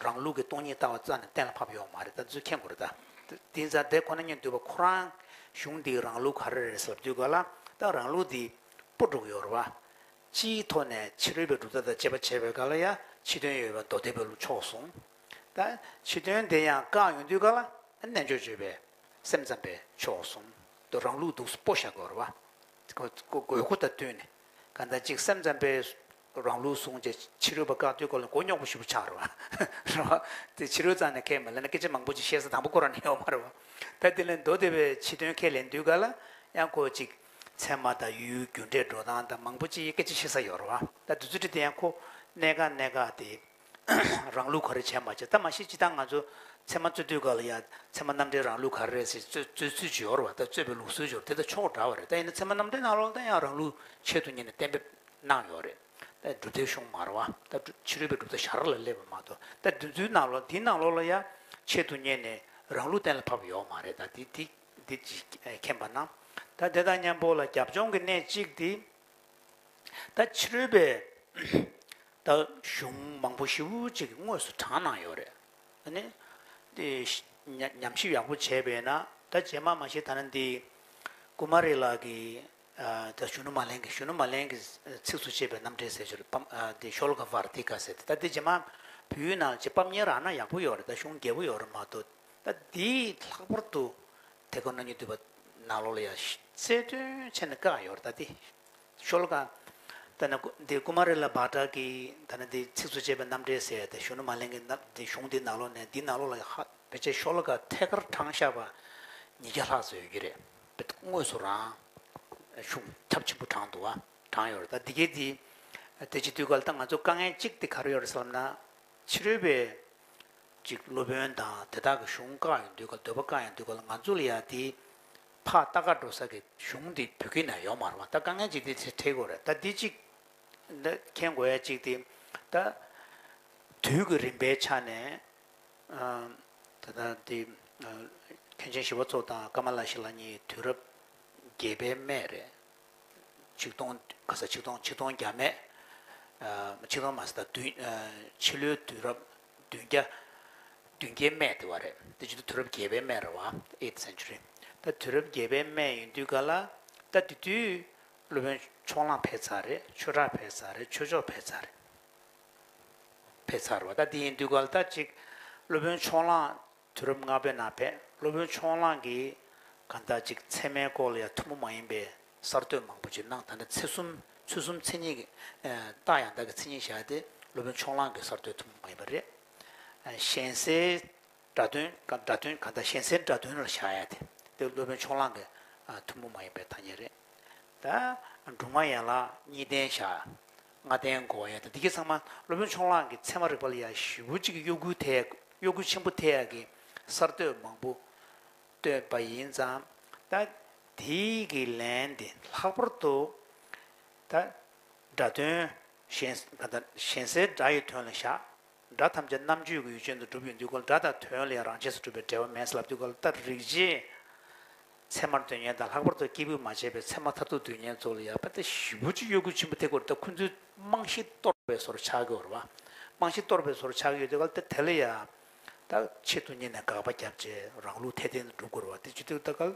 རང་ལུགས་ཀྱི་སྟོང་ཉིད་ལྟ་བ་རྩ་ནས་གཏན་ལ་ཕབ་ཡོད་མ་རེད། ད་ཚོས་མཁྱེན་དགོས་རེད་ད། དེ་ཙང་དེ་ཁོ་ན་ཉིད་འདུས་པ་ཁོ་རང་གཞུང་འདིའི་རང་ལུགས་ག་རེ་རེད་ཟེར་དུས་ག་ལ་ད་རང་ལུགས་འདི་སྤུ་འགྲོ་གི་ཡོད་རེད་བ། སྤྱིའི་ཐོག་ནས་ཕྱི་རོལ་པའི་གྲུབ་མཐའ་དང་དཔྱད་པ་བྱས་པའི་སྐབས་ལ་ཡང་ཕྱི་དོན་ཡོད་པའི་མདོ་སྡེ་པའི་ལུགས་ཕྱོགས་གསུམ། ད་ཕྱི་དོན་དེ་ཡང་བཀག་ཡོང་དུས་ག་ལ་རྣལ་འབྱོར་སྤྱོད་པའི་སེམས་ཙམ་པའི་ཕྱོགས་གསུམ་དུ་རང་ལུགས་འདུག་སྤོ་བཞག་དགོས་རེད་བ། དགོས་མཁོ་དང་བསྟུན་ནས་གང་ལྟར་གཅིག་སེམས་ཙམ་པའི་རང་ལུགས་བཟུང་བྱས་ཕྱི་རོལ་པ་བཀག་དུས་སྐོར་ལ་མགོ་རྙོག་པོ་ཞེ་པོ་ཆགས་རེད་བ། རེད་བ། དེ་ཕྱི་རོལ་རྩ་ནས་ཁས་མི་ལེན་ན་སྐད་ཆ་མང་པོ་ཅིག་བཤད་ས་དང་པོ་ཁོ་རང་ནས་ཡོད་མ་རེད་བ། ད་དེ་ལས་མདོ་སྡེ་པའི་ཕྱི་དོན་ཁས་ལེན་དུས་ག་ལ་ཡང་ཁོ་ཅིག་ཚད་མ་དང་ཡུལ་རྒྱུ་འབྲས་འགྲོ་སྟངས་དང་མང་པོ་ཅིག་སྐད་ཆ་བཤད་ས་ཡོད་རེད་བ། ད་དུས་ཚོད་དེ་ཡང་ཁོ་གནས་ག་གནས་ག་དེ་རང་ལུགས་ག་རེ་བྱས་མ་བྱས། ད་མ་གཞི་སྤྱིར་བཏང་ང་ཚོ་ཚད་མ་རྩོད་དུས་ག་ལ་ཡང་ཚད་མ་རྣམ་འགྲེལ་རང་ལུགས་ག་རེ་རེད་ཟེར་རྩོད་རྩོད་ཚུལ་ཅིག་ཡོད་རེད་བ། ད་རྩོད་པའི་ལུགས་སྲོལ་ཅིག་ཡོད་རེད། དེ་དང་ཕྱོགས་འདྲ་བ་རེད། ད་ཡིན་ན་ཚད་མ་རྣམ་འགྲེལ་ནང་ལོགས་ད་ཡང་རང་ལུགས་ཆེད་དུ་གཉེར་ནས་གཏན་འབེབས་གནང་ཡོད་རེད། ད་གྲུབ་མཐའི་གཞུང་མ་རེད་བ། ད་ཕྱི་རོལ་པའི་གྲུབ་མཐའ་ཞར་ལ་སླེབས་པ་མ་གཏོགས། ད་འདི་ཚོའི་ནང་ལོགས་འདིའི་ནང་ལོགས་ལ་ཡང་ཆེད་དུ་གཉེར་ནས་རང་ལུགས་གཏན་ལ་ཕབ་ཡོད་མ་རེད། ད་འདི་འདི་འདི་ཅིག་མཁྱེན་པ་ན། ད་དེ་དང་མཉམ་པོ་ལ་རྒྱབ་ལྗོངས་ཀྱི་གནད་གཅིག་འདི། ད་ཕྱི་རོལ་པའི་ད་གཞུང་མང་པོ་ཞེ་པོ་ཅིག་དངོས་སུ་དྲངས་གནང་ཡོད་རེད། ཨ་ནི་དེ་ཉམས་ཞིབ་ཡག་པོ་བྱས་པས་ན་ད་རྗེས་མ་མ་གཞི་ད་ནི་འདི་ཀུ་མ་རི་ལ་གི་ད་གཞོན་ནུ་མ་ལེན་གི་གཞོན་ནུ་མ་ལེན་གི་ཚིགས་སུ་བཅད་པའི་རྣམ་འགྲེལ་ཟེར་ཞོར་པམ་དེ་ཤོ་ལོ་ཀ་ཝར་ཏི་ཀ་ཟེར་ཏེ། ད་དེ་རྗེས་མ་བོད་ཡིག་ནང་ལ་ཅིག་པམ་གཉེར་རག་ན་ཡག་པོ་ཡོད་རེད། ད་གཞུང་རྒྱས་པོ་ཡོད་རེད་མ་གཏོགས། ད་དེའི་ལྷག་པར་དུ་དེ་ཁོ་ན་ཉིད་འདུས་པ་ནང་ལོགས་ལ་ཡང་རྩལ་འདོན་བྱས་ནས་བཀག་ཡོད་རེད། ད་དེ་ཤོ་ལོ་ཀ་ད་ནི་འདི་ཀུ་མ་རི་ལ་བྷ་ཏྲ་གི་ད་ནི་འདི་ཚིགས་སུ་བཅད་པའི་རྣམ་འགྲེལ་ཟེར་ཏེ་གཞོན་ནུ་མ་ལེན་གི་རྣམ་འདི་གཞུང་འདི་ནང་ལོགས་ནས་འདི་ནང་ལོགས་ལ་ཧ་ཕལ་ཆེར་ཤོ་ལོ་ཀ་ཐད་ཀར་དྲངས་བཞག་པ་ཉིས་བརྒྱ་ལྷག་ཙམ་ཡོད་ཀྱི་རེད། དངོས་སུ་རང་ཤུགས་ཁྱབ་ཆེན་པོ་དྲངས་འདུག་བ། དྲངས་ཡོད་རེད། ད་འདི་གའི་འདི་དེ་བྱེད་དུས་ག་ལ་ད་ང་ཚོ་དཀའ་ངལ་གཅིག་དེ་ག་རེ་ཡོད་རེད་ཟེར་ལབ་ན། ཕྱི་རོལ་པའི་ཅིག་སློབ་དཔོན་དང་དེ་དག་གི་གཞུང་བཀག་ཡོང་དུས་ག་ལ་འདོད་པ་བཀག་ཡོང་དུས་ག་ལ་ང་ཚོ་ལ་ཡང་དེ་ཕར་ལྟ་ག་འགྲོ་ས་གི་གཞུང་དེ་བོད་སྐད་ནང་ཡོད་མ་རེད་བ། ད་དཀའ་ངལ་ཅིག་དེ་ཚེ་འཕྲད་དགོས་རེད། ད་འདི་ཅིག་འདི་མཁྱེན་དགོས་ཡ་ཅིག་དེ་ད་དུས་ཀྱི་རིམ་པའི་ཆ་ནས། ད་ལྟ་འདི་མཁན་ཆེན་ཞི་བ་འཚོ་དང་ཀ་མ་ལ་ཤཱི་ལ་གཉིས་དུས་རབས་བརྒྱད་པའི་སྨད་རེད། ཆིག་སྟོང་ག་ས་ཆིག་སྟོང་ཆིག་སྟོང་བརྒྱ་སྨད། ཆིག་སྟོང་མ་ཟད་ད་བདུན་ཕྱི་ལོའི་དུས་རབས་བདུན་བརྒྱ་བདུན་བརྒྱའི་སྨད་དེ་བ་རེད། དེ་བྱེད་དུས་དུས་རབས་བརྒྱད་པའི་སྨད་རེད་བ། Eighth century། ད་དུས་རབས་བརྒྱད་པའི་སྨད་ཡིན་དུས་ག་ལ་ད་དེ་དུས་སློབ་དཔོན་ཕྱོགས་གླང་ཕེབས་ཚར་རེད། ཆོས་གྲགས་ཕེབས་ཚར་རེད། ཆོས་མཆོག་ཕེབས་ཚར་རེད། ཕེབས་ཚར་བ། ད་དེ་ཡིན་དུས་ག་ལ་ད་ཅིག་སློབ་དཔོན་ཕྱོགས་གླང་དུས་རབས་ལྔ་པའི་ནང་ཕེབས། སློབ་དཔོན་ཕྱོགས་གླང་གིས་གང་ལྟར་ཅིག་ཚད་མའི་སྐོར་ལ་ཡང་ཐུན་མོང་མ་ཡིན་པའི་གསར་གཏོད་མང་པོ་ཅིག་གནང་། ད་ནི་ཚུལ་གསུམ་ཚུལ་གསུམ་མཚན་ཉིད་ཀྱི་རྟགས་ཡང་དག་གི་མཚན་ཉིད་བཞག་སྟེ་སློབ་དཔོན་ཕྱོགས་གླང་གི་གསར་གཏོད་ཐུན་མོང་མ་ཡིན་པ་རེད། གཞན་སེལ་སྒྲ་དོན་སྒྲ་དོན་གང་ལྟར་གཞན་སེལ་སྒྲ་དོན་ལ་བཞག་ཡ་དེ་དེ་སློབ་དཔོན་ཕྱོགས་གླང་གི་ཐུན་མོང་མ་ཡིན་པའི་ཐ་སྙད་རེད། ད་སྒྲུང་མ་ཡན་ལག་གཉིས་ལྡན་བཞག་ལྔ་ལྡན་འགོག་ཡ་དང་འདི་གའི་ཚང་མ་སློབ་དཔོན་ཕྱོགས་གླང་གི་ཚད་མ་རིག་པ་ལ་ཡ་ཞེ་པོ་ཅིག་གཡོ་འགུལ་ཐེབས་གཡོ་འགུལ་ཆེན་པོ་ཐེབས་ཡ་གི་གསར་གཏོད་མང་པོ་བཏོན་པ་ཡིན་ཙང་། ད་དེའི་གི་ལན་དེ་ལྷག་པར་དུ་ད་སྒྲ་དོན་གཞན་གཞན་སེལ་སྒྲ་ཡི་དོན་ལ་བཞག་སྒྲ་ཐམས་ཅད་རྣམ་བཅད་ཀྱི་ཡུལ་ཅན་དུ་གྲུབ་ཡོང་དུས་སྐབས་ལ་སྒྲ་དང་དོན་ལ་ཡང་རང་ཆས་སུ་གྲུབ་པའི་འབྲེལ་བ་མེད་ཟེར་ལབ་དུས་སྐབས་ལ་ད་རིག་བྱེད་ཚད་མར་འདོད་མཁན་དང་ལྷག་པར་དུ་སྐྱེས་བུས་མ་བྱས་པའི་ཚད་མ་མཐར་ཐུག་འདོད་མཁན་ཚོ་ལ་ཡང་ད་ཞེ་པོ་ཅིག་གཡོ་འགུལ་ཆེན་པོ་ཐེབས་ཀྱི་ཡོད་རེད། ད་ཁོ་ཚོའི་རྨང་གཞི་གཏོར་བའི་བཟོ་འདྲ་ཆགས་ཀྱི་ཡོད་རེད་བ། རྨང་གཞི་གཏོར་བའི་བཟོ་འདྲ་ཆགས་ཀྱི་ཡོད་དུས་སྐབས་ལ་ད་དེ་ལ་ཡང་ད་ཆེད་དུ་གཉེར་ནས་དགག་པ་བརྒྱབ་བྱས་རང་ལུགས་འཐད་ལྡན་དུ་སྒྲུབ་དགོས་རེད་བ། དེ་བྱེད་དུས་ད་ག་ལ་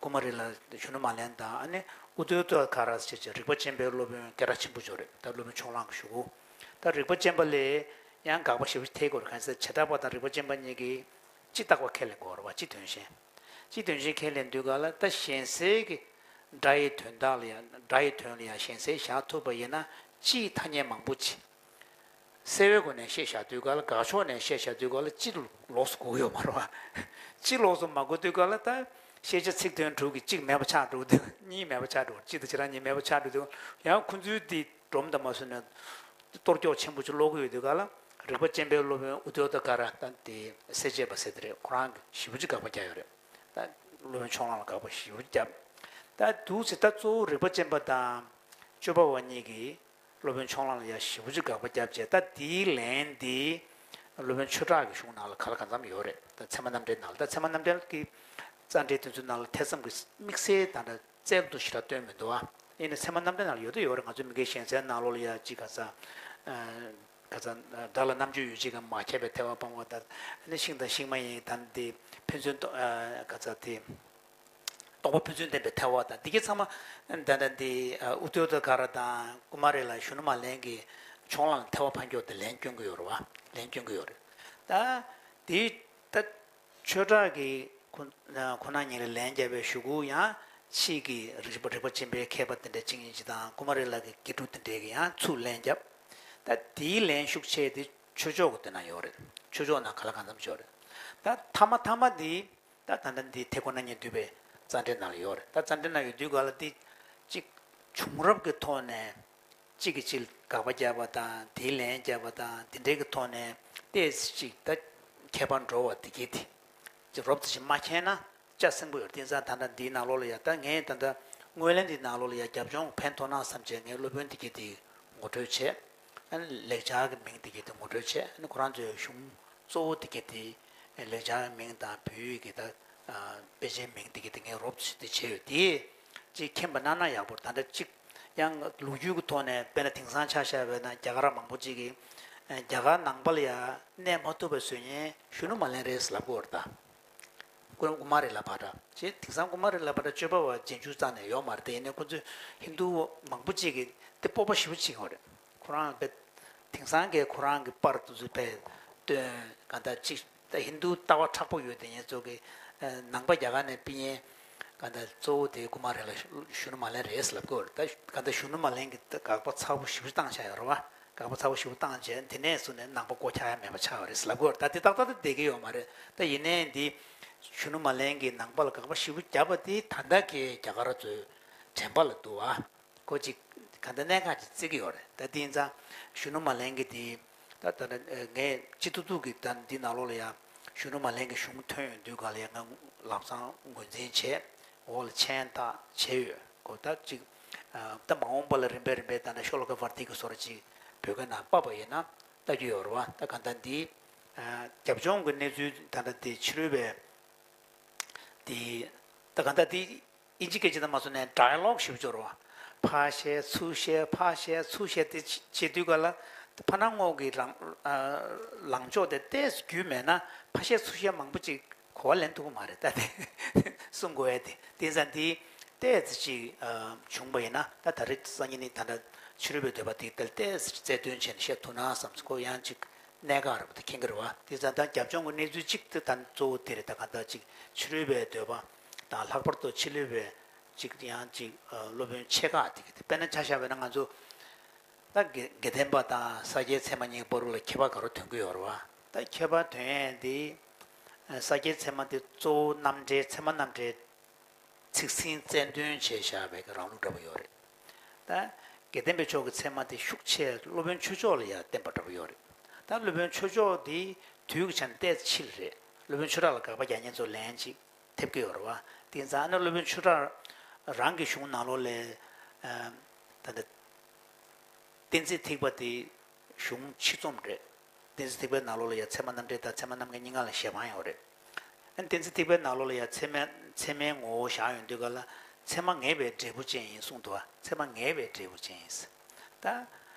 ཀུ་མ་རི་ལ་གཞོན་ནུ་མ་ལེན་དང་ཨ་ནི་ཨུ་ཏུ་ཏོ་ཀ་ར་ཟེར་བྱས་རིག་པ་ཅན་པའི་སློབ་དཔོན་སྐད་གྲགས་ཆེན་པོ་ཅིག་རེད། ད་སློབ་དཔོན་ཕྱོགས་གླང་གི་ཞུ་གུ། ད་རིག་པ་ཅན་པ་ལས་ཡང་དགག་པ་ཞེ་པོ་ཐེབས་ཀྱི་ཡོད་རེད། གང་ཟེར་བྱེ་བྲག་པ་དང་རིག་པ་ཅན་པ་གཉིས་ཀྱིས་ སྤྱི་རྟག་པ་ཁས་ལེན་དགོས་རེད་བ། སྤྱི་དོན་གཞན། སྤྱི་དོན་གཞན་ཁས་ལེན་དུས་ག་ལ་ད་གཞན་སེལ་གྱི་སྒྲ་ཡི་དོན་དག་ལ་ཡང་སྒྲ་ཡི་དོན་ལ་ཡང་གཞན་སེལ་བཞག་ཐུབ་པ་ཡིན་ན་སྤྱིའི་ཐ་སྙད་མང་པོ་ཅིག་སེལ་བའི་སྒོ་ནས་བཤད་བཞག་དུས་ག་ལ། དགག་ཕྱོགས་ནས་བཤད་བཞག་དུས་ག་ལ་སྤྱི་ལོགས་སུ་གོ་གི་ཡོད་མ་རེད་བ། སྤྱི་ལོགས་སུ་མ་གོ་དུས་ག་ལ་ད་ཤེས་བྱ་ཚིག་དོན་དྲུག་གི་གཅིག་མེད་པ་ཆགས་འགྲོ་དུས། གཉིས་མེད་པ་ཆགས་འགྲོ། གཅིག་དང་བྱེ་བྲག་གཉིས་མེད་པ་ཆགས་འགྲོ་དུས། ཡང་ཁོ་ཚོའི་དེ་སྒྲོམ་དང་མ་བཟུང་ནས་གཏོར་སྐྱོག་ཆེན་པོ་ཅིག་སློག་གི་ཡོད་དུས་ག་ལ། རིག་པ་ཅན་པའི་སློབ་དཔོན་ཨུ་ཏུ་ཝ་ཏ་ཀ་ར་དང་དེ་སེ་བྱེད་པ་ཟེར་དེ་རེད། ཁོ་རང་གིས་ཞེ་པོ་ཅིག་དགག་པ་བརྒྱབ་ཡོད་རེད། ད་སློབ་དཔོན་ཕྱོགས་གླང་ལ་དགག་པ་ཞེ་པོ་བརྒྱབ། ད་འདུག་ཟེར། ད་གཙོ་བོ་རིག་པ་ཅན་པ་དང་སྤྱོད་པ་པ་གཉིས་ཀྱིས་སློབ་དཔོན་ཕྱོགས་གླང་ལ་ཡ་ཞེ་པོ་ཅིག་དགག་པ་བརྒྱབ་བྱས། ད་དེའི་ལན་དེ་སློབ་དཔོན་ཆོས་གྲགས་ཀྱི་གཞུང་ནང་ལ་ག་ལ་གང་འཚམ་ཡོད་རེད། ད་ཚད་མ་རྣམ་འགྲེལ་ནང་ལ། ད་ཚད་མ་རྣམ་འགྲེལ་གྱི་རྩ་འགྲེལ་དེ་ཚོའི་ནང་ལ་ཐེ་ཚོམ་གྱི་དམིགས་བསལ་ད་ལྟ་རྩལ་དུ་ཞེ་དྲག་སྟོན་མི་འདུག་ཨ། ཡིན་ནའི་ཚད་མ་རྣམ་འགྲེལ་ནང་ལ་ཡོད་དུ་ཡོད་རེད། ང་ཚོ་མི་དགེ་གཞན་སེལ་ནང་ལོགས་ལ་ཡ་ཅིག་ག་ས། ག་ས། སྒྲ་ལ་རྣམ་གཅོད་ཡོད་ཅེས་ཀྱང་མ་ཁྱབ་པའི་ཐལ་བ་སྤང་བ་དང་། ནི་ཤིང་དང་ཤིང་མ་ཡིན་དང་དེ་ཕན་ཚུན་རྟོག་ག་ས་དེ། རྟོག་པ་ཕན་ཚུན་བརྟེན་པའི་ཐལ་བ་དང་འདི་གའི་ཚང་མ་ད་ལྟ་འདི་ཨུ་ཏུ་ཝ་ཏ་ཀ་ར་དང་ཀུ་མ་རི་ལ་གཞོན་ནུ་མ་ལེན་གྱི་ཕྱོགས་གླང་ལ་ཐལ་བ་འཕང་རྒྱུ་དེ་ལན་སྐྱོན་གྱི་ཡོད་རེད་བ། ལན་སྐྱོན་གྱི་ཡོད་རེད། ད་འདི་ད་ཆོས་གྲགས་ཀྱི་ཁོ་ཁོ་ན་ཉིད་ལ་ལན་བརྒྱབ་པའི་གཞུག་གུ་ཡང་ཕྱིས་ཀྱི་རིག་པ་རིག་པ་ཅན་པའི་མཁས་པ་དེ་འདྲ་གཅིག་གཉིས་ཅིག་དང་ཀུ་མ་རི་ལ་གི་དགེ་ཕྲུག་དེ་འདྲས་ཀྱིས་ཡང་ཚུར་ལན་བརྒྱབ། ད་དེའི་ལན་ཤུགས་ཆེ་དེ་ཆོས་ཕྱོགས་ཀྱི་དེ་ན་ཡོད་རེད། ཆོས་ཕྱོགས་ནང་ག་ལ་གང་འཚམ་ཡོད་རེད། ད་ཐ་མ་ཐ་མ་འདི་ད་ད་ལྟ་འདི་ཐེག་པ་རྣམ་གཉིས་འདུས་པའི་རྩ་འགྲེལ་ནང་ལ་ཡོད་རེད། ད་རྩ་འགྲེལ་ནང་ཡོད་དུས་ག་ལ་འདི་གཅིག་བྱུང་རབས་ཀྱི་ཐོག་ནས་གཅིག་གིས་གཅིག་ལ་དགག་པ་བརྒྱབ་པ་དང་དེའི་ལན་བརྒྱབ་པ་དང་དེ་འདྲའི་གི་ཐོག་ནས་ཏོག་ཙམ་ཅིག་ད་ཁྱད་པར་འགྲོ་བ་དེ་གྱིས་དེ་ཅིག་རོབ་ཙམ་ཞིག་མ་མཁྱེན་ན་ལྕགས་སྲིན་པོ་ཡོད་རེད། དེང་སང་ད་ལྟ་འདིའི་ནང་ལོགས་ལ་ཡ་ད་ངས་ད་ལྟ་ངོས་ལེན་འདིའི་ནང་ལོགས་ལ་ཡ་རྒྱབ་ལྗོངས་ཕན་ཐོགས་ན་བསམ་བྱས་ངས་སློབ་དཔོན་དེ་གྱིས་དེ་ངོ་སྤྲོད་བྱས། ཨ་ནི་ལེགས་སྦྱར་གྱི་མིང་དེ་གྱིས་དེ་ངོ་སྤྲོད་བྱས། ཨ་ནི་ཁོ་རང་ཚོའི་གཞུང་གཙོ་བོ་དེ་གྱིས་དེ་ལེགས་སྦྱར་མིང་དང་བོད་ཡིག་གི་ད་དཔེ་ཆའི་མིང་དེ་གྱིས་དེ་ངས་རོབ་ཙམ་ཞིག་དེ་བྱས་ཡོད། དེ་ཅིག་མཁྱེན་པ་གནང་ན་ཡག་པོ། ད་ལྟ་ཅིག་ཡང་ལོ་རྒྱུས་ཀྱི་ཐོག་ནས་དཔེར་ན་དེང་སང་ཆ་བཞག་པ་ན་རྒྱ་གར་མང་པོ་ཅིག་གིས་རྒྱ་གར་ནང་པ་ལ་ཡ་གནས་མ་ཐུབ་པའི་བཟོ་མཁན་གཞོན་ནུ་མ་ལེན་རེད་ལབ་ཀྱི་ཡོད་རེད་ད། ཀུ་ཀུ་མ་རི་ལ་བྷ་དྲ། ཅེས་དེང་སང་ཀུ་མ་རི་ལ་བྷ་དྲ་སྤྱོད་པ་པ་རྗེས་འཇུག་རྩ་ནས་ཡོད་མ་རེད་དེ། ཡིན་ནའི་ཁོ་ཚོས་ཧིན་རྡུ་མང་པོ་ཅིག་གིས་དེ་སྤོབས་པ་ཞེ་པོ་བྱེད་ཀྱི་ཡོད་རེད། ཁོ་རང་དཔེ་དེང་སང་གི་ཁོ་རང་གི་པར་དེ་ཚོ་དཔེ་སྟོན་གང་ལྟར་ཅིག་ད་ཧིན་རྡུ་ལྟ་བ་མཁྲེགས་པོ་ཡོད་དེ། ངེད་ཚོ་གི་ནང་པ་རྒྱ་གར་ནས་ཕྱིན་མཁན་གང་ལྟར་གཙོ་བོ་དེ་ཀུ་མ་རི་ལ་གཞོན་ནུ་མ་ལེན་རེད་ལབ་ཀྱི་ཡོད་རེད། ད་གང་ལྟར་གཞོན་ནུ་མ་ལེན་གྱིས་ད་དགག་པ་ཚ་པོ་ཞེ་པོ་བཏང་བཞག་ཡོད་རེད་བ། དགག་པ་ཚ་པོ་ཞེ་པོ་བཏང་རྗེས་དེ་ནས་བཟུང་ནས་ནང་པ་མགོ་འཁྱག་ཡ་མེད་པ་ཆགས་པ་རེད་ལབ་ཀྱི་ཡོད་རེད། ད་དེ་ཏག་ཏག་ཏུ་བསྡད་ཀྱི་ཡོད་མ་རེད། ད་ཡིན་ནའི་འདི་གཞོན་ནུ་མ་ལེན་གྱིས་ནང་པ་ལ་དགག་པ་ཞེ་པོ་བརྒྱབ་པ་དེ་ད་ལྟ་གི་རྒྱ་གར་ཚོའི་དྲན་པ་ལ་འདུག་བ། ཁོ་ཅིག་ག་འདྲ་གནད་འགག་ཅིག་བརྩི་གི་ཡོད་རེད། ད་དེ་ཡིན་ཙང་གཞོན་ནུ་མ་ལེན་གྱི་དེ་ད་ད་ངས་སྤྱི་ཏུ་ཏུ་གི་ད་འདི་ནང་ལོགས་ལ་ཡ་གཞོན་ནུ་མ་ལེན་གྱི་གཞུང་ཐོན་ཡོང་དུས་ག་ལ་ཡ་ང་ལམ་སང་ངོས་འཛིན་བྱས། འོག་ལ་མཆན་བཏགས་བྱས་ཡོད། ཁོ་ད་ཅིག་ད་མ་འོངས་པ་ལ་རིམ་པས་རིམ་པས་ད་ནི་ཤོ་ལོ་ཀ་ཝར་ཏི་གི་བཟོ་འདྲ་ཅིག་བོད་སྐད་ནང་ཕབ་པ་ཡིན་ན་ལྟ་རྒྱུ་ཡོད་རེད་བ། ད་ག་ད་འདི་རྒྱབ་ལྗོངས་ཀྱི་གནས་ཚུལ་ད་ལྟ་འདི་ཕྱི་རོལ་པའི་འདི་ད་ག་ད་འདི་ཨིན་ཇི་སྐད་ཆ་ད་མ་སོང་ནས་ཌའི་ལོག་ཞེ་པོ་ཅིག་ཡོད་རེད་བ། ཕར་བཤད་ཚུར་བཤད་ཕར་བཤད་ཚུར་བཤད་དེ་བྱེད་དུས་ག་ལ་ཕར་ནང་ངོས་ཀྱི་ལངས་ལངས་ཕྱོགས་དེ་ཏོག་ཙམ་རྒྱུས་མེད་ན་ཕར་བཤད་ཚུར་བཤད་མང་པོ་ཅིག་གོ་བ་ལེན་ཐུབ་ཀྱི་མ་རེད། ད་དེ་གསུང་དགོས་ཡ་དེ་དེ་ཙང་དེ་ཏོག་ཙམ་ཅིག་བྱུང་པ་ཡིན་ན། ད་ད་རེས་སང་ཉིན་ནི་ད་ལྟ་ཕྱི་རོལ་པའི་འདོད་པ་དེ་ལྟར་ཏོག་ཙམ་རྩལ་འདོན་བྱས་ནས་བཤད་ཐུབ་ན་བསམ་སོང་། ཁོ་ཡང་ཅིག་གནད་འགག་རེད་པ། དེ་མཁྱེན་གྱི་རེད་བ། དེ་ཙང་ད་རྒྱབ་ལྗོངས་ཀྱི་གནས་ཚུལ་གཅིག་དེ་ད་གཙོ་བོ་དེ་རེད། ད་ག་ད་ཅིག་ཕྱི་རོལ་པའི་འདོད་པ་དང་ལྷག་པར་དུ་ཕྱི་རོལ་པའི་ཅིག་ཡང་ཅིག་སློབ་དཔོན་ཆེ་ཁག་དེ་གི་དེ་དཔེར་ན་ཆ་བཞག་པ་ན་ང་ཚོ་ད་དགེ་དགེ་ལྡན་པ་དང་ས་སྐྱའི་ཚད་མ་གཉིས་བར་ལ་ཁྱད་པར་ག་རེ་འདོན་གྱི་ཡོད་རེད་བ། ད་ཁྱད་པར་འདོན་ཡས་འདི་ས་སྐྱའི་ཚད་མ་དེ་གཙོ་བོ་རྣམ་འགྲེལ་ཚད་མ་རྣམ་འགྲེལ་ཚིག་ཟིན་རྩལ་འདོན་བྱས་བཞག་པའི་རང་ལུགས་འདྲ་པོ་ཡོད་རེད། ད་དགེ་ལྡན་པའི་ཕྱོགས་ཀྱི་ཚད་མ་དེ་ཤུགས་ཆེ་སློབ་དཔོན་ཆོས་ཕྱོགས་ལ་ཡང་བརྟེན་པ་འདྲ་པོ་ཡོད་རེད། ད་སློབ་དཔོན་ཆོས་ཕྱོགས་དེ་དུས་ཀྱི་ཆ་ནས་ཏོག་ཙམ་ཕྱི་ལ་རེད། སློབ་དཔོན་ཆོས་གྲགས་ལ་དགག་པ་རྒྱག་མཁན་ཚོ་ལན་ཅིག་ཐེབས་ཀྱི་ཡོད་རེད་བ། དེ་ཙང་ཨ་ནི་སློབ་དཔོན་ཆོས་གྲགས་རང་གི་གཞུང་ནང་ལོགས་ལ་ད་ལྟ་གཏན་ཚིགས་ཐེག་པ་དེ་གཞུང་ཕྱི་རྩོམ་རེད། གཏན་ཚིགས་ཐེག་པའི་ནང་ལོགས་ལ་ཡང་ཚད་མ་རྣམ་འགྲེལ་དང་ཚད་མ་རྣམ་འགྲེལ་གཉིས་ཀ་ལ་ཞལ་འཕང་ཡོད་རེད། ཨ་ནི་གཏན་ཚིགས་ཐེག་པའི་ནང་ལོགས་ལ་ཡང་ཚད་མའི་ཚད་མའི་ངོ་བོ་བཞག་ཡོང་དུས་ག་ལ་ཚད་མ་ངེས་པའི་འབྲས་བུ་ཅན་ཡིན་གསུངས་འདུག་བ། ཚད་མ་ངེས་པའི་འབྲས་བུ་ཅན་ཡིན། ད་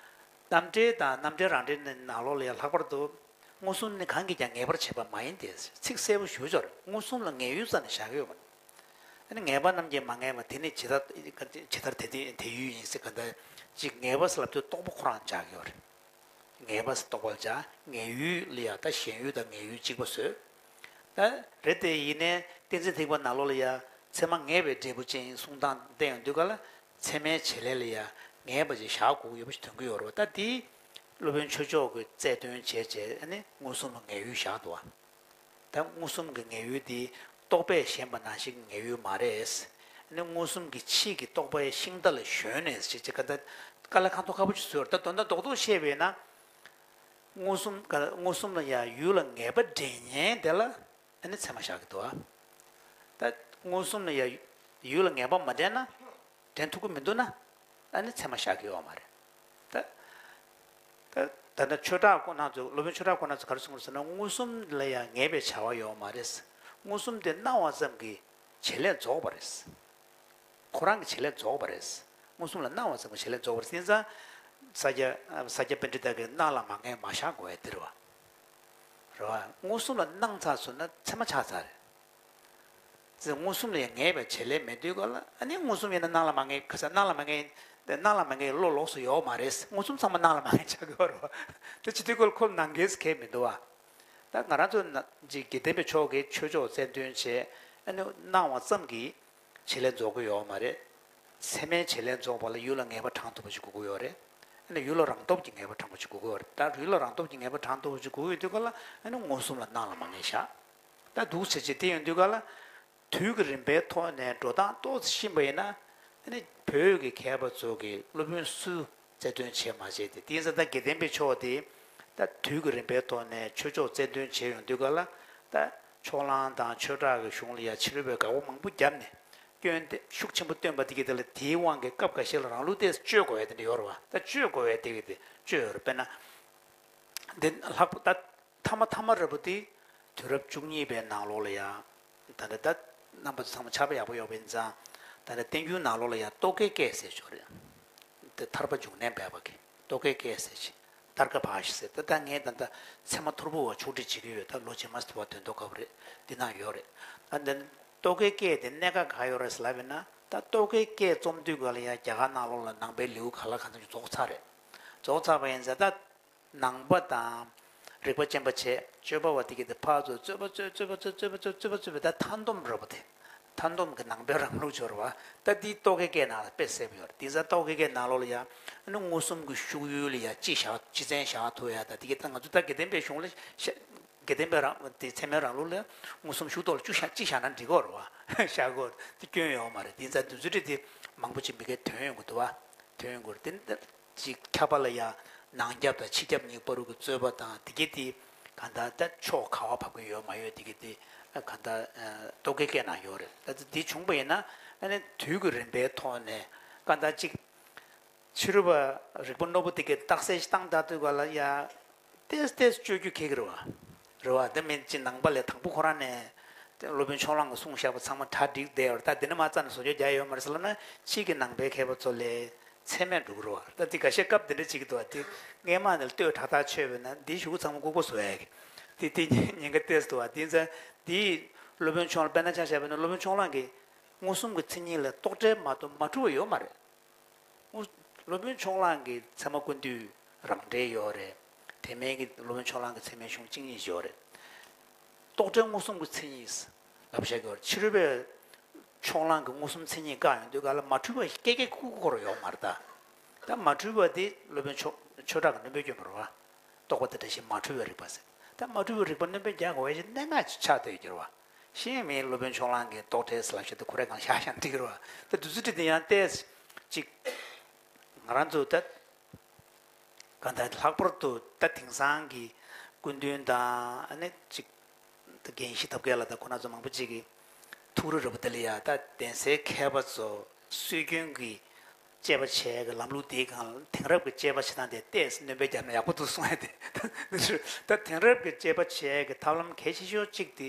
རྣམ་འགྲེལ་དང་རྣམ་འགྲེལ་རང་འགྲེལ་ནི་ནང་ལོགས་ལ་ཡང་ལྷག་པར་དུ་མངོན་སུམ་ནི་གང་གིས་ཀྱང་ངེས་པར་བྱེད་པ་མ་ཡིན་ཏེ། ཚིག་གསལ་པོ་ཞུ་ཆོག་རེད། མངོན་སུམ་ལ་ངེས་ཡུལ་རྩ་ནས་བཞག་གི་ཡོད་མ་རེད། ཨ་ནི་ངེས་པ་རྣམས་ཀྱིས་མ་ངེས་པ་དེ་ནི་ཇི་ལྟར་ཇི་ལྟར་དེ་དེ་དེ་ཡུལ་ཡིན་ཟེར། ག་འདྲ་ཅིག་ངེས་པ་ཟེར་ལབ་དུས་རྟོག་པ་ཁོ་རང་འཇགས་ཀྱི་ཡོད་རེད། ངེས་པ་ཟེར་རྟོག་པ་ལ་བྱ། ངེས་ཡུལ་ལ་ཡང་ད་ཞེན་ཡུལ་དང་ངེས་ཡུལ་གཅིག་པ་བཟོས། ད་རེད་དེ། ཡིན་ནའི་གཏན་ཚིགས་ཐེག་པ་ནང་ལོགས་ལ་ཡ་ཚད་མ་ངེས་པའི་འབྲས་བུ་ཅན་གསུང་སྟངས་བསྟན་ཡོང་དུས་ག་ལ། ཚད་མའི་བྱེད་ལས་ལ་ཡ་ངེས་པ་ཅིག་བཞག་དགོས་ཀྱི་ཡོད་པ་ཞིག་དོན་གྱི་ཡོད་རེད་བ། ད་དེ་སློབ་དཔོན་ཆོས་མཆོག་གིས་རྩལ་འདོན་བྱས་བྱས། ཨ་ནི་མངོན་སུམ་ལ་ངེས་ཡུལ་བཞག་འདུག་བ། ད་མངོན་སུམ་གྱི་ངེས་ཡུལ་དེ་རྟོག་པས་ཞེན་པ་ནང་བཞིན་གྱི་ངེས་ཡུལ་མ་རེད། ཨ་ནི་མངོན་སུམ་གྱི་ཕྱིས་ཀྱི་རྟོག་པའི་ཤིང་རྟ་ལ་ཞོན་ནས་ཞེས་བྱ། ད་དཀའ་ལས་ཁག་ཏུ་ཁག་པོ་ཅིག་བཟོས་རེད། ད་དོན་དག་རྡོག་རྡོག་བཤད་པས་ན། མངོན་སུམ་ག་མངོན་སུམ་ལ་ཡང་ཡུལ་ལ་ངེས་པ་འདྲེན་མཁན་དེ་ལ། ཨ་ནི་ཚད་མ་བཞག་གི་འདུག་ཨ། ད་མངོན་སུམ་ལ་ཡང་ཡུལ་ལ་ངེས་པ་མ་འདྲེན་ན། འདྲེན་ཐུབ་ཀྱི་མི་འདུག་ན། ཨ་ནི་ཚད་མ་བཞག་གི་ཡོད་མ་རེད། ད་ད་ད་ལྟ་ཆོས་གྲགས་ཁོ་ན་ཚོ། སློབ་དཔོན་ཆོས་གྲགས་ཁོ་ན་ཚོ་ག་རེ་གསུངས་རེད་ཟེར་ན། མངོན་སུམ་ལ་ཡང་ངེས་པའི་བྱ་བ་ཡོད་མ་རེད། མངོན་སུམ་དེ་སྣང་བ་ཙམ་གྱི་བྱེད་ལས་རྫོགས་པ་རེད། ཁོ་རང་གི་བྱེད་ལས་རྫོགས་པ་རེད། མངོན་སུམ་ལ་སྣང་བ་ཙམ་གྱི་བྱེད་ལས་རྫོགས་པ་རེད། དེ་ཙང་ས་སྐྱ་ས་སྐྱ་པཎྜི་ཏ་གིས་སྣང་ལ་མ་ངེས་མ་བཞག་དགོས་ཡ་དེ་རེད་བ། རེད་བ། མངོན་སུམ་ལ་སྣང་ཚར་སོང་ན་ཚད་མ་ཆགས་ཚར་རེད། ཙི། མངོན་སུམ་ལ་ཡང་ངེས་པའི་བྱེད་ལས་མེད་དུས་ག་ལ། ཨ་ནི་མངོན་སུམ་ཡིན་ན་སྣང་ལ་མ་ངེས། ཁ་སང་སྣང་ལ་མ་ངེས། སྣང་ལ་མ་ངེས་བློ་ལོགས་སུ་ཡོད་མ་རེད། མངོན་སུམ་ཚང་མ་སྣང་ལ་མ་ངེས་ཆགས་ཀྱི་ཡོད་རེད་བ། དེ་བྱེད་དུས་ག་ལ་ཁོ་ལ་ནང་འགལ་ཟེར་མཁན་མི་འདུག་བ། ད་ང་རང་ཚོ་ན་ཅིག་དགེ་ལྡན་པའི་ཕྱོགས་ཀྱི་ཆོས་ཕྱོགས་རྩལ་འདོན་བྱས། ཨ་ནི་སྣང་བ་ཙམ་གྱིས་བྱེད་ལས་རྫོགས་ཀྱི་ཡོད་མ་རེད། ཚད་མའི་བྱེད་ལས་རྫོགས་པ་ལ་ཡུལ་ལ་ངེས་པ་དྲངས་ཐུབ་པ་ཞིག་དགོས་ཀྱི་ཡོད་རེད། ཨ་ནི་ཡུལ་ལ་རང་སྟོབས་ཀྱིས་ངེས་པ་དྲངས་པ་ཞིག་དགོས་ཀྱི་ཡོད་རེད། ད་ཡུལ་ལ་རང་སྟོབས་ཀྱིས་ངེས་པ་དྲངས་ཐུབ་པ་ཞིག་དགོས་ཀྱི་ཡོད་དུས་ག་ལ། ཨ་ནི་མངོན་སུམ་ལ་སྣང་ལ་མ་ངེས་བཞག། ད་འདུག་བྱས་བྱས་དེ་ཡོང་དུས་ག་ལ། དུས་ཀྱི་རིམ་པའི་ཐོག་ནས་འགྲོ་སྟངས་ཏོག་ཙམ་ཤེས་པ་ཡིན་ན། ཨ་ནི་བོད་ཀྱི་མཁས་པ་ཚོ་གིས་སློབ་དཔོན་སུ་རྩལ་འདོན་བྱས་མ་བྱས་དེ། དེ་ཡིན་ཙང་ད་དགེ་ལྡན་པའི་ཕྱོགས་དེ་ད་དུས་ཀྱི་རིམ་པའི་ཐོག་ནས་ཆོས་ཕྱོགས་རྩལ་འདོན་བྱས་ཡོང་དུས་ག་ལ། ད་ཕྱོགས་གླང་དང་ཆོས་གྲགས་ཀྱི་གཞུང་ལ་ཡ་ཕྱི་རོལ་པའི་དགག་པ་མང་པོ་བརྒྱབ་ནས། སྐྱོན་དེ་ཤུགས་ཆེན་པོ་བཏོན་པ་དེ་གི་དེ་ལ། དེའི་དབང་གིས་སྐབས་འགའ་ཤས་ལ་རང་ལུགས་ཏོག་ཙམ་བཅོས་དགོས་ཡ་དེ་འདྲ་ཡོད་རེད་བ། ད་བཅོས་དགོས་ཡ་དེ་གི་དེ་བཅོས་ཡོད་རེད། དཔེར་ན། འདི་ལྷག་པ་ད། ཐ་མ་ཐ་མ་རེད་པ། དེ་དུས་རབས་བཅུ་གཉིས་པའི་ནང་ལོགས་ལ་ཡ། ད་ལྟ་ད་རྣམ་པ་ཚོ་ཚང་མ་ཆགས་པ་ཡག་པོ་ཡོད་པ་ཡིན་ཙང་། ད་ལྟ་བསྟན་འགྱུར་ནང་ལོགས་ལ་ཡ་རྟོག་གེའི་སྐད་ཟེར་ཅིག་ཡོད་རེད། དེ་ཐར་པ་འབྱུང་གནས་སྦས་པ་གི་རྟོག་གེའི་སྐད་ཟེར་ཅིག། ཏརྐ་བྷ་ཤ་ཟེར། ད་ལྟ་ངས་ད་ལྟ་ཚད་མ་ཐོར་བུ་བ་ཕྱོགས་སྒྲིག་བྱེད་ཀྱི་ཡོད། ད་ལོ་རྗེས་མ་ཟེར་བ་དོན་ཐོག་སྐབས་རེད། འདི་ན་ཡོད་རེད། ད་འདི་རྟོག་གེའི་སྐད་དེ་གནད་འགག་ག་ཡོད་རེད་ཟེར་ལབ་ཡིན་ན། ད་རྟོག་གེའི་སྐད་རྩོམ་དུས་ག་ལ་ཡ་རྒྱ་གར་ནང་ལོགས་ལ་ནང་པའི་ལེའུ་ག་ལ་གང་འཚམ་ཅིག་རྫོགས་ཚར་རེད། རྫོགས་ཚར་བ་ཡིན་ཙང་ད། ནང་པ་དང་། རིག་པ་ཅན་པ་བྱས། སྤྱོད་པ་བ་དེ་གི་དེ་ཕར་ཚུར་རྩོད་པ་རྩོད་རྩོད་པ་རྩོད་རྩོད་པ་རྩོད་པ་རྩོད་པ་རྩོད་པ་ད་མཐའ་སྡོམ་རེད་པ། དེ་མཐའ་སྡོམ་གྱི་ནང་པའི་རང་ལུགས་སྦྱོར་བ། ད་འདི་རྟོག་གེའི་སྐད་ནང་ལ་དཔེ་གསལ་པོ་ཡོད་རེད། དེང་སང་རྟོག་གེའི་སྐད་ནང་ལོགས་ལ་ཡ། ཨ་ནི་མངོན་སུམ་གྱི་ཤུགས་ཡུལ་ལ་ཡ་སྤྱི་བཞག་སྤྱི་མཚན་བཞག་ཐུབ་ཡ། ད་དེ་གི་ད་ང་ཚོ་ད་དགེ་ལྡན་པའི་གཞུང་ལ་ཤ་དགེ་ལྡན་པའི་རང་དེ་ཚད་མའི་རང་ལུགས་ལ་མངོན་སུམ་ཤུགས་རྟོགས་ལ་སྤྱི་བཞག་སྤྱི་བཞག་ན་འགྲིག་གི་རེད་བ། བཞག་གི་རེད། དེ་སྐྱོན་ཡོད་མ་རེད། དེང་སང་དུས་ཚོད་དེ་མང་པོ་ཅིག་མི་སྐད་ཐོན་ཡོང་གི་འདུག་བ། ཐོན་ཡོང་གི་རེད། དེ་ཅིག་ཁྱབ་པ་ལ་ཡང་ནང་རྒྱབ་དང་ཕྱི་རྒྱབ་གཉིས་བར་གྱི་རྩོད་པ་དང་དེ་གི་དེ་གང་ལྟར་ད་ཕྱོགས་ག་བ་བབས་ཀྱི་ཡོད་མ་ཡོད་དེ་གི་དེ་གང་ལྟར་རྟོག་གེའི་སྐད་ནང་ཡོད་རེད། ད་དེ་བྱུང་པ་ཡིན་ན་ཨ་ནི་དུས་ཀྱི་རིམ་པའི་ཐོག་ནས་གང་ལྟར་ཅིག་ཕྱི་རོལ་པ་རིག་པ་རྣོ་པོ་དེ་གི་རྟགས་གསལ་ཞིག་བཏང་ད་དུས་ག་ལ་ཡ། ཏེས་ཏེས་བཅོས་རྒྱུ་ཁེལ་གི་རེད་བ། རེད་བ། དེ་མིན་ཅི་ནང་པ་ལས་དང་པོ་ཁོ་རང་ནས་སློབ་དཔོན་ཕྱོགས་གླང་གི་གསུང་བཞག་པ་ཚང་མ་གྲ་སྒྲིག་བསྡད་ཡོད་རེད། ད་དེ་ནས་མ་རྩ་ནས་བཟོ་བཅོས་རྒྱག་ཡོད་མ་རེད་ཟེར་ལབ་ན། ཕྱིས་ཀྱི་ནང་པའི་མཁས་པ་ཚོ་ལས་ཚད་མས་འགྲོ་གི་རེད་བ། ད་དེ་ཁ་ཤས་སྐབས་དེ་འདྲ་བྱེད་ཀྱི་འདུག་བ། དེ་སྔས་མ་ནས་ལྟོས་ཁྲག་ཐག་ཆོད་པས་ན་དེ་གཞུག་གུ་ཚང་མ་ལྐུགས་པ་བཟོ་ཡ་གི། དེ་དེ་ཉེན་ཁ་ཏོག་ཙམ་འདུག་བ། དེ་ཚ་དེ་སློབ་དཔོན་ཕྱོགས་གླང་དཔེར་ན་ཆ་བཞག་པ་ན་སློབ་དཔོན་ཕྱོགས་གླང་གིས་མངོན་སུམ་གྱི་མཚན་ཉིད་ལ་རྟོག་བྲལ་མ་གཏོགས་མ་འཁྲུལ་བ་ཡོད་མ་རེད། སློབ་དཔོན་ཕྱོགས་གླང་གི་ཚད་མ་ཀུན་བཏུས་རང་འགྲེལ་ཡོད་རེད། དེ་མིན་གྱི་སློབ་དཔོན་ཕྱོགས་གླང་གི་ཚད་མའི་གཞུང་གཅིག་གཉིས་ཡོད་རེད། རྟོག་བྲལ་མངོན་སུམ་གྱི་མཚན་ཉིད་ལབ་བཞག་གི་ཡོད་རེད། ཕྱི་རོལ་པས་ཕྱོགས་གླང་གི་མངོན་སུམ་མཚན་ཉིད་བཀག་ཡོང་དུས་ག་ལ་མ་འཁྲུལ་བ་སྐད་སྐད་ཁུག་ཁུག་ཁོ་རང་ཡོད་མ་རེད་ད། ད་མ་འཁྲུལ་བ་དེ་སློབ་དཔོན་ཆོས་ཆོས་གྲགས་ཀྱི་སྣོན་པའི་སྐྱོན་མ་རེད་བ། རྟོག་པ་དེ་འདྲ་ཞིག་མ་འཁྲུལ་བའི་རིག་པ་ཟེར། ད་མ་འཁྲུལ་བའི་རིག་པ་སྣོན་པ་རྒྱག་དགོས་ཡ་ཞིག་གནད་འགག་ཅིག་ཆགས་བསྡད་ཡོད་ཀྱི་རེད་བ། ཤེས་མེད་སློབ་དཔོན་ཕྱོགས་གླང་གིས་རྟོག་བྲལ་ཟེར་ལབ་བཤད་དེ་ཁོ་རའི་སྒང་བཞག་བཞག་འགྲིག་གི་རེད་བ། ད་དུས་ཚོད་དེ་ཡང་ཏོག་ཙམ་ཅིག་ང་རང་ཚོ་ད་གང་ལྟར་ལྷག་པར་དུ་ད་དེང་སང་གི་སྐུ་མདུན་དང་ཨ་ནི་ཅིག་ད་རྒན་ཤེས་ཐབས་མཁས་ལགས་དང་ཁོ་རང་ཚོ་མང་པོ་ཅིག་གིས་ཐུགས་རེ་རེ་བ་དེ་ལ་ཡ། ད་གདན་སའི་མཁས་པ་ཚོ་སྲོལ་རྒྱུན་གྱི་དཔྱད་པ་བྱེད་ཡ་གི་ལམ་ལུགས་དེའི་སྒང་ལ་དེང་རབས་ཀྱི་དཔྱད་པ་བྱེད་སྟངས་དེ་ཏོག་ཙམ་སྣོན་པ་བརྒྱབ་ན་ཡག་པོ་འདུག་གསུང་ཡ་དེ། ད་དེང་རབས་ཀྱི་དཔྱད་པ་བྱེད་ཡ་གི་ཐབས་ལམ་གལ་ཆེ་ཤོས་གཅིག་དེ་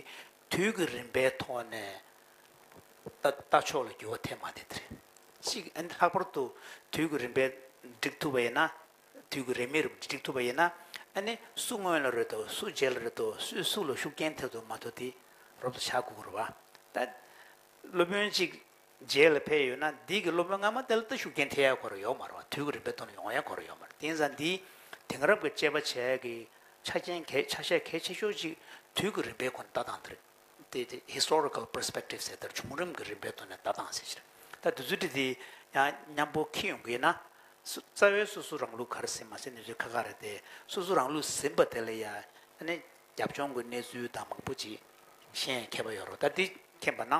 དུས་ཀྱི་རིམ་པའི་ཐོག་ནས་ལྟ་ལྟ་ཕྱོགས་ལ་འགྱུར་བ་ཐེབས་མ་དེ་དེ་རེད། གཅིག་ཨ་ནི་ལྷག་པར་དུ་དུས་ཀྱི་རིམ་པས་འགྲིག་ཐུབ་པ་ཡིན་ན། དུས་ཀྱི་རིམ་མེད་རིམ་འགྲིག་ཐུབ་པ་ཡིན་ན། ཨ་ནི་སུ་སྔོན་ལ་རེད་དོ། སུ་རྗེས་ལ་རེད་དོ། སུས་སུ་ལ་ཤུགས་རྐྱེན་ཐེབས་དོ་མ་གཏོགས་དེ་རོབ་ཏུ་ཆགས་དགོས་ཀྱི་རེད་བ། ད་སློབ་དཔོན་གཅིག་རྗེས་ལ་ཕེབས་ཡོད་ན་འདི་གི་སློབ་དཔོན་སྔ་མ་དེ་ལ་ད་ཤུགས་རྐྱེན་ཐེབས་ཡ་ཁོ་རང་ཡོད་མ་རེད་བ། དུས་ཀྱི་རིམ་པའི་ཐོག་ནས་ཡོང་ཡ་ཁོ་རང་ཡོད་མ་རེད། དེ་ཡིན་ཙང་འདི་དེང་རབས་ཀྱི་དཔྱད་པ་བྱེད་ཡ་གི་ཆ་རྐྱེན་གལ་ཆ་ཤས་གལ་ཆེ་ཤོས་གཅིག་དུས་ཀྱི་རིམ་པའི་སྒོ་ནས་ལྟ་སྟངས་དེ་རེད། དེ་དེ་historical perspective ཟེར་ལྟར་བྱུང་རིམ་གྱི་རིམ་པའི་ཐོག་ནས་ལྟ་སྟངས་ཟེར་གྱི་རེད། ད་དེ་ཚོའི་གྲས་དེ་ཡང་མཉམ་པོ་འཁྱེར་ཡོང་གི་ཡིན་ན། སུ་རྩ་བའི་སོ་སོ་རང་ལུགས་ག་རེ་ཟེར་མ་ཟེར་གནས་ཚུལ་ཁ་ཁ་རེད་དེ། སོ་སོ་རང་ལུགས་ཟིན་པ་དེ་ལ་ཡང་ཨ་ནི་རྒྱབ་ལྗོངས་ཀྱི་གནས་ཚུལ་དང་མང་པོ་ཅིག་ཤེས་ཡ་མཁས་པ་ཡོད་རེད། ད་འདི་མཁྱེན་པ་ན།